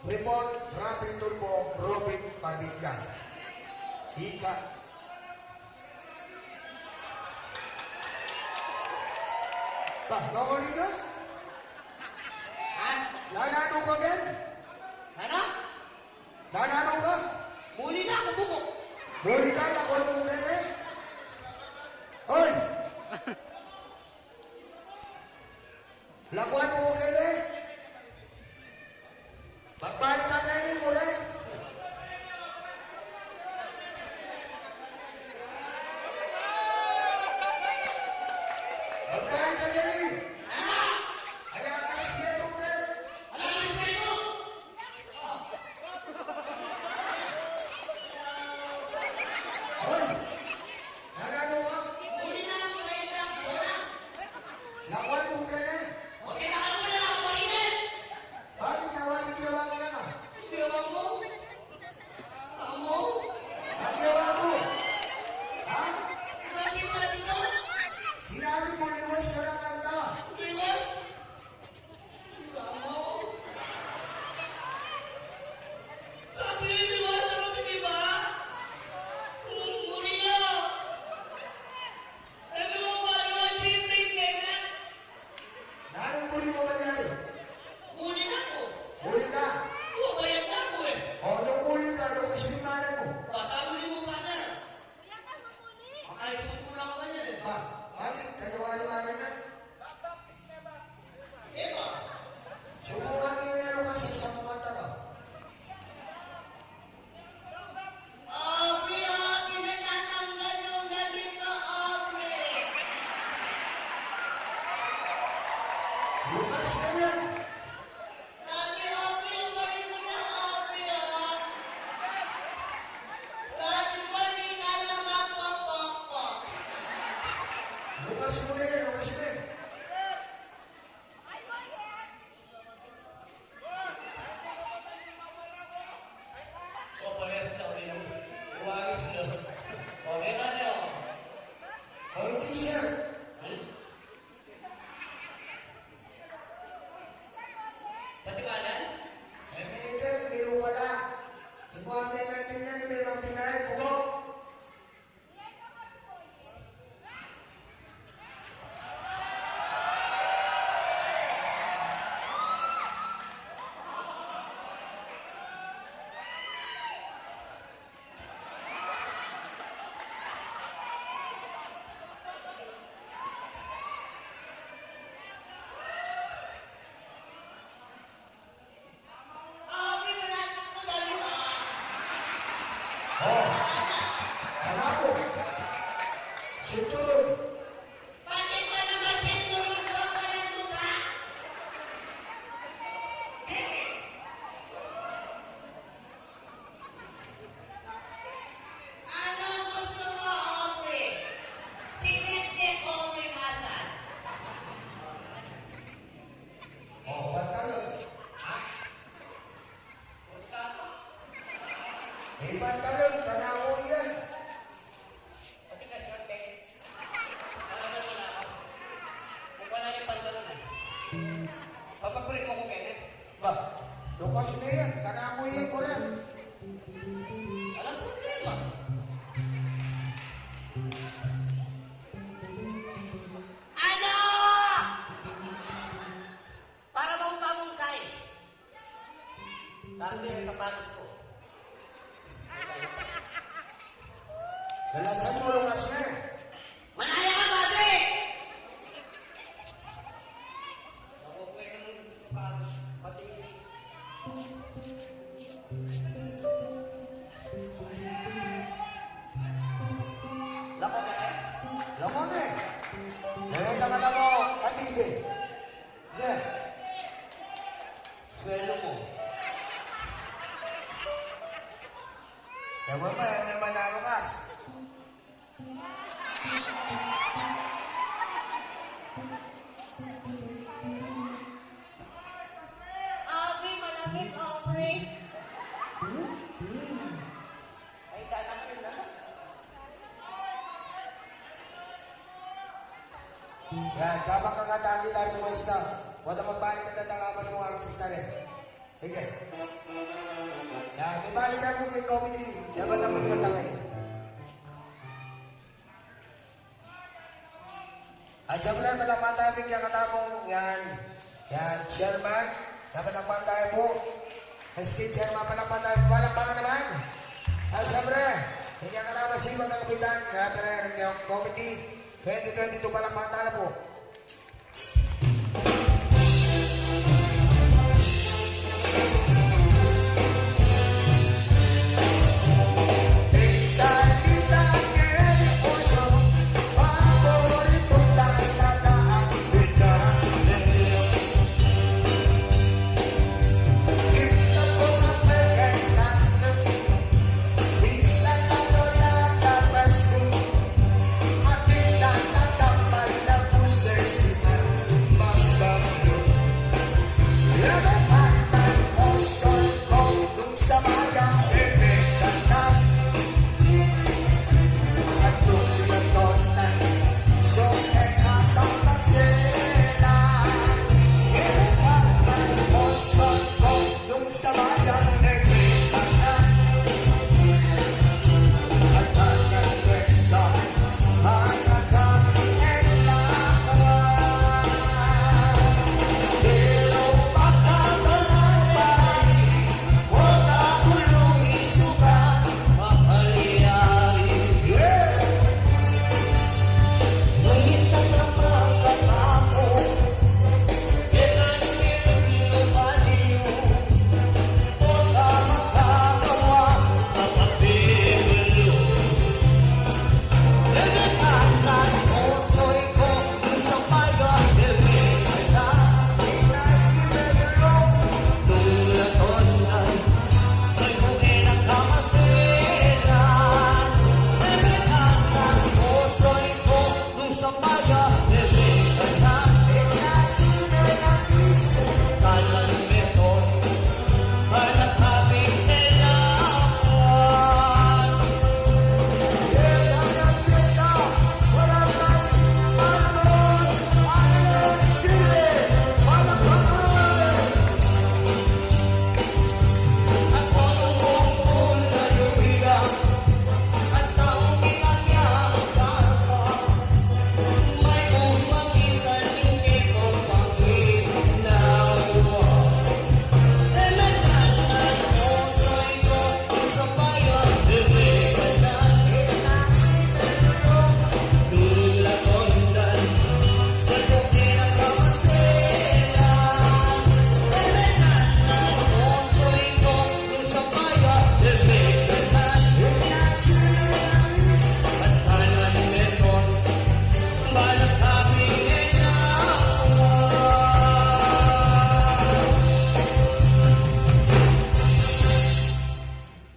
Report, Rapi Tulfo, Robin Padilla. Ika. Bah, nongoli ka? Ha? Nananu ka ken? Nanu? Nananu ka? Muli na ku, buko. Muli ka, lakuan mu keni. Hoy! Lakuan mu keni. Magbalik ka keni, muli. Magbalik ka keni. Ala ka respetu, muli. Ala ka respetu. Hoy! Nananu ka? Muli na ku, muli na ku, muli na. Lakuan mu keni. Bakit na wari kiyawag keka? Kiyawag mu? Amo? Bakit kiyawag mu? Ha? Bakit sabi ko? Sinabi mu, liwas ka na kanta. Liwas? Amo? Sabi ni liwas ka na, di ba? Muli na. Nanung buri mu manyari? Muli na ku. Muli ka? O, bayad na ku e. O, nung muli ka, nung isipin mu. Basta muli mu, partner. Makaisu ku na ku kanyan e. Ba, bakit? Kaya wari-wari na. Ito. Subukan niyu, meron kasi sa mga tao. Aubrey, Aubrey, natatanggal yung damit ko, Aubrey. Bukas na yan. Sabi, Aubrey, umalis ka na, Aubrey, ah. Sabi ko, di ka na magpapakpak. Bukas mo na yan, bukas na yan. O, parehas na ulit. Umalis na. O, meron na, o. O, hindi, sir. Hmm? Pati kanan? E, meron, meron pala. Ikaw ang may nandiyan yan, may mga pinahal ko. O. Anak ku. Sinturun. Bakit ka naman sinturun ka pa ng mukha? Anong gusto mo, Aubrey? Sinet ni Aubrey Masan. O, pantalon. Ha? Punta ka? E, pantalon, kanaku yan. Pati ka short, e. Alam mo na ako. Kung wala yung pantalon, e. Papakulit mo ko, Kenneth. Ba, lukas na yan. Kanaku yan, kulit. Walang problema. Ano? Para bang pamungkay. Sabi sa pares ko. Dalasan mo, lukas na. Manaya ka, Padre! Ako po ay naman sa pares. Pati. Lako na e. Lako na e. Lako na e. Sige. Swelo mo. Ewan ba, e, may malarukas. Aubrey, malamig, Aubrey. Ay, dana ka na. Yan, kapag kakatagi tayo ng muesta, wala mabalik ang tatakapan mo, artista rin. Sige. Yan, ibalik ka mu keng committee. Yan ba na mu yung katangay? At syempre, palakpakan tamu ing kekatamung yan. Yan, chairman. Yan, palakpakan tamu pu. S K chairman, palakpakan tamu pu. Palakpakan naman. At syempre, ing kekatamung sipag a kapitan, kaya pala ing committee twenty twenty-two, palakpakan tamu pu.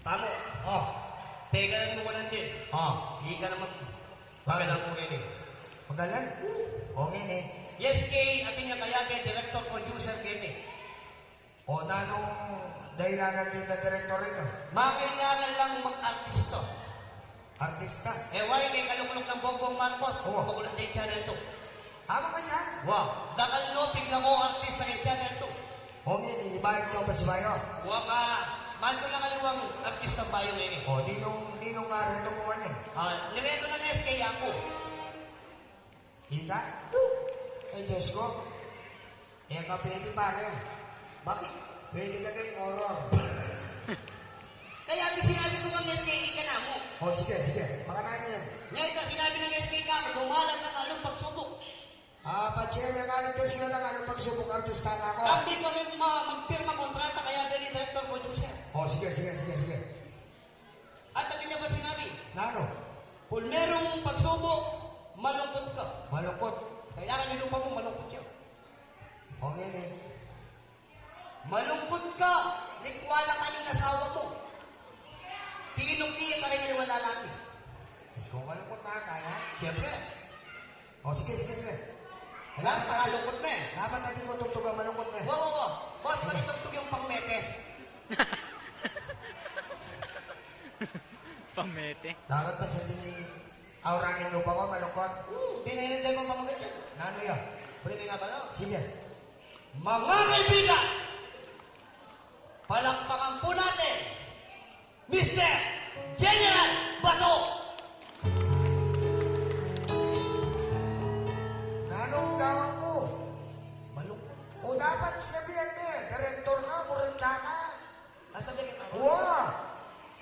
Tamu. Oh. Pegalan mu ko nandin. Oh. Ika naman. Pagalan mu ngeni. Pagalan? O ngeni. Yes, kaya atin ya kayabe, director, producer, kete. O nanung dahilan na ning direktor rito? Makailangan lang mag-artista. Artista? E, wari keng kalukluk nang Bongbong Marcos, o, magulat na ing Channel two. Tama ka dyan? Wa, dakal no pigla ko artista keng Channel two. O, ngeni, ibayad ko pa si bayo? Wa, ma, mantu na kaliwang artista bayo ngeni. O, ninung, ninung nga reto mu ngeni? A, nireto na S K aku. Ika? Ay, Diyos ko. E ka pwede, pare. Bakit? Pwede ka keng horror. Kaya sinabi ku kang S K, ika namu. O, sige, sige. Makananu yan? Ngeni, sinabi nang S K kaku, dumalan ka ng alung pagsubuk. A, patse, mekanik, tes ku na ng alung pagsubuk, artista na ku. Kambi kami ma-, magpirma kontrata, kaya dali director, producer. O, sige, sige, sige, sige. At atin ya pa sinabi, nanu? Pulmerung pagsubuk, malungkut ka. Malungkut? Kailangan ing lupa mu, malungkut ya. O ngeni. Malungkut ka, likwa na ka ning asawa mu. Tinukli ya karing aliwang lalaki. Diyos ko, malungkut na kaya? Siyempre. O, sige, sige, sige. Dapat malungkut na e. Dapat atin kung tugtugan, malungkut na e. Wa, wa, wa. Boss, sige. Pati tugtug yung pangmete. Pangmete? Dapat ba sa atin ing aura ning lupa ku, malungkut? Hmm, di na yun, di mo pamagit yan. Nanu ya? Pwede nga ba, no? Sige. Mga kaibigan, Mister General Bato! Nanung gawan ku? Malungkut. O, dapat sinabihan me, direktor ka, kurang ka na. Masabi ka pa. Wa!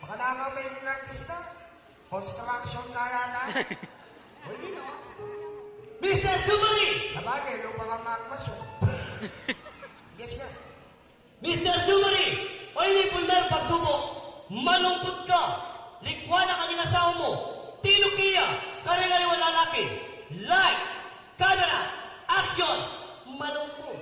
Baka na ka maging artista. Construction ka yata. Pwede, no? Mister Jubali! Sabagay, lupa ka magmaso. Yes, sir. Mister Jubali, o ini pulmer pagsubok, malungkut ka, likwa na ka ning asawa mu, tinuk ya, kareng aliwang lalaki, light, camera, action, malungkut.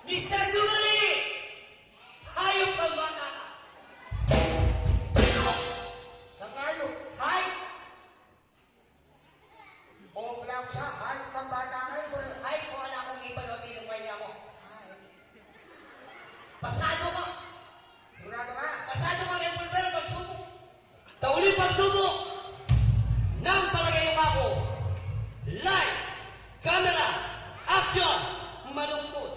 Mister Jubali! Hayop kang bata ka! Nang hayop! Hay! O, blank siya. Hayop kang bata ka, eh, bro. Ay, kung ala kong iba, no, tinukay niya ako. Ay. Pasado ka. Sigurado ka? Pasado ka, revolver, pagsubok. Tauli pagsubok. Nang palagay yung ako. Light, camera, action, malungkot.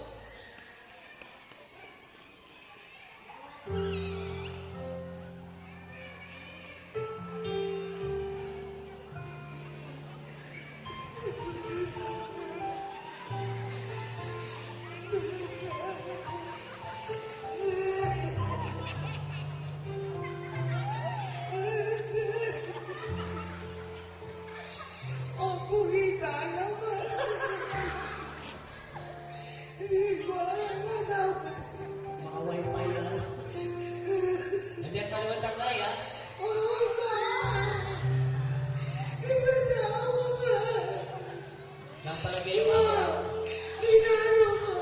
Opo, kita naman. Hindi ko alam na dapat. Mga wifi yan. Nandiyan ka naman, Tanglay, ha? Oo, ma! Ipatawa ka! Napalagay yung Ma! Inano ka!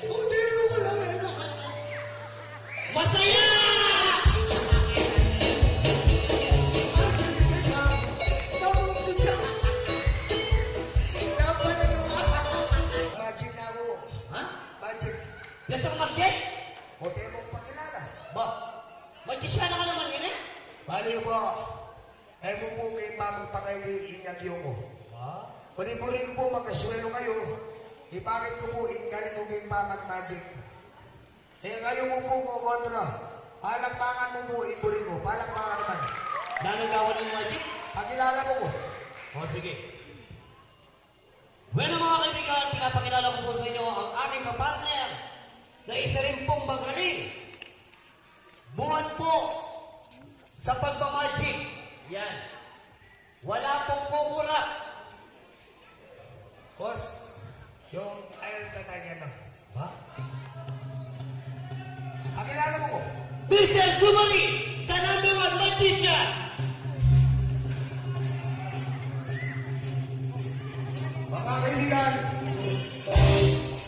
Hotel mo ka lang, eh, na. Masaya! Magic na ako. Ha? Magic. Gusto ko mag-date? O, di mo pakilala. Ba? Magician ka naman, yun, eh? Bali po. E mu pu king pamagpakaili inyag yu ku. Ha? Kung buri ku pu magkasuelu kayu, ipakit ku pu ing galing ku king pamag-magic. E kayu mu pu kokontra. Palakpakan mu pu ing buri ku. Palakpakan naman. Nanu gawan ing magic? Pakilala mu ku. O, sige. Bueno, mga kaibigan, pinapakilala ko po sa inyo ang aking kapartner na isa rin pong magaling. Buhat po sa pagmamagic. Yan. Wala pong kukurap. Boss, yung iron ka tayo, no? Ba? Pakilala mo ko. Mister Jubali, the number one magician! Mga kaibigan,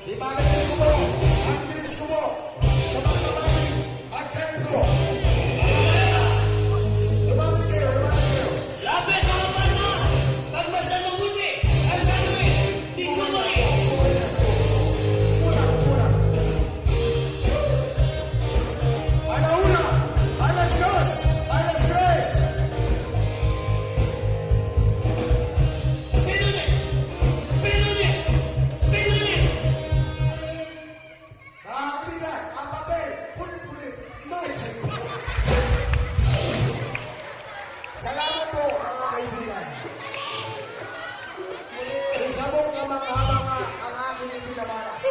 ipapakita ko po ang bilis ko po sa pagmamagic at talent ko. Lumapit kayo, lumapit kayo. Lapit, mga bata! Pagmasdan mabuti ang gagawin ni Jubali. Kulang, kulang. Ala una, alas dos, alas tres. Pinunit! Pinunit! Pinunit! Mga kaibigan, ang papel, punit-punit, magic. Salamat po, mga kaibigan. Isa pong kamangha-mangha ang aking ipinamalas.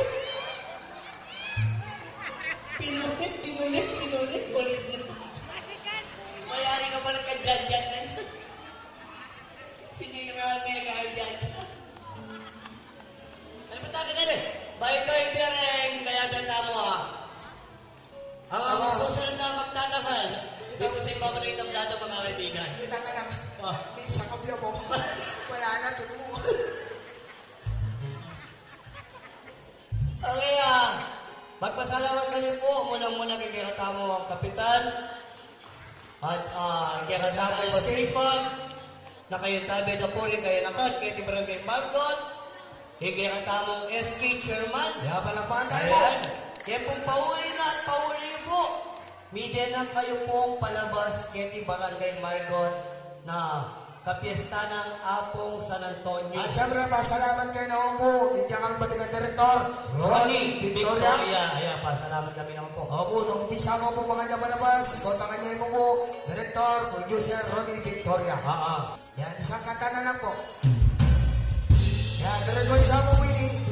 Pinunit, pinunit, pinunit, punit na. Mayari ka pa nagkadyan-dyan na. Sinira na yung kaya dyan. Ano ba tayo na rin? Bye-bye, Bereng. Kaya beta mo, ah. Ang, ang susunod na magtatakal. Dito sa ibaba ng itablado, mga kaibigan. Kita ka na. Ah. May isa ka biya mo. Wala na, tutu. Okay, ah. Magpasalamat kami po. Muna-muna kay kaya tamo ang kapitan. At, ah, kaya tamo ang sipag. Na kayo tabi na po rin kayo nakat, kaya di barangay Margot. Kaya tamo ang S K chairman. Kaya pala pa tayo. Ayan. Kaya pong pauli na at pauli po. Mide na kayo pong palabas, kaya di barangay Margot na kapiesta ng Apong San Antonio. At siyempre, pasalamat kayo naman po. Hindi ang batikan direktor, Ronnie Victoria. Victoria. Ayan, pasalamat kami naman po. Opo, nung bisa mo po mga niya palabas, kontakan niyo po po, direktor, producer, Ronnie Victoria. Ah, ah. Yan, isang kanta na lang po. Yan, direktor, isa po po ini.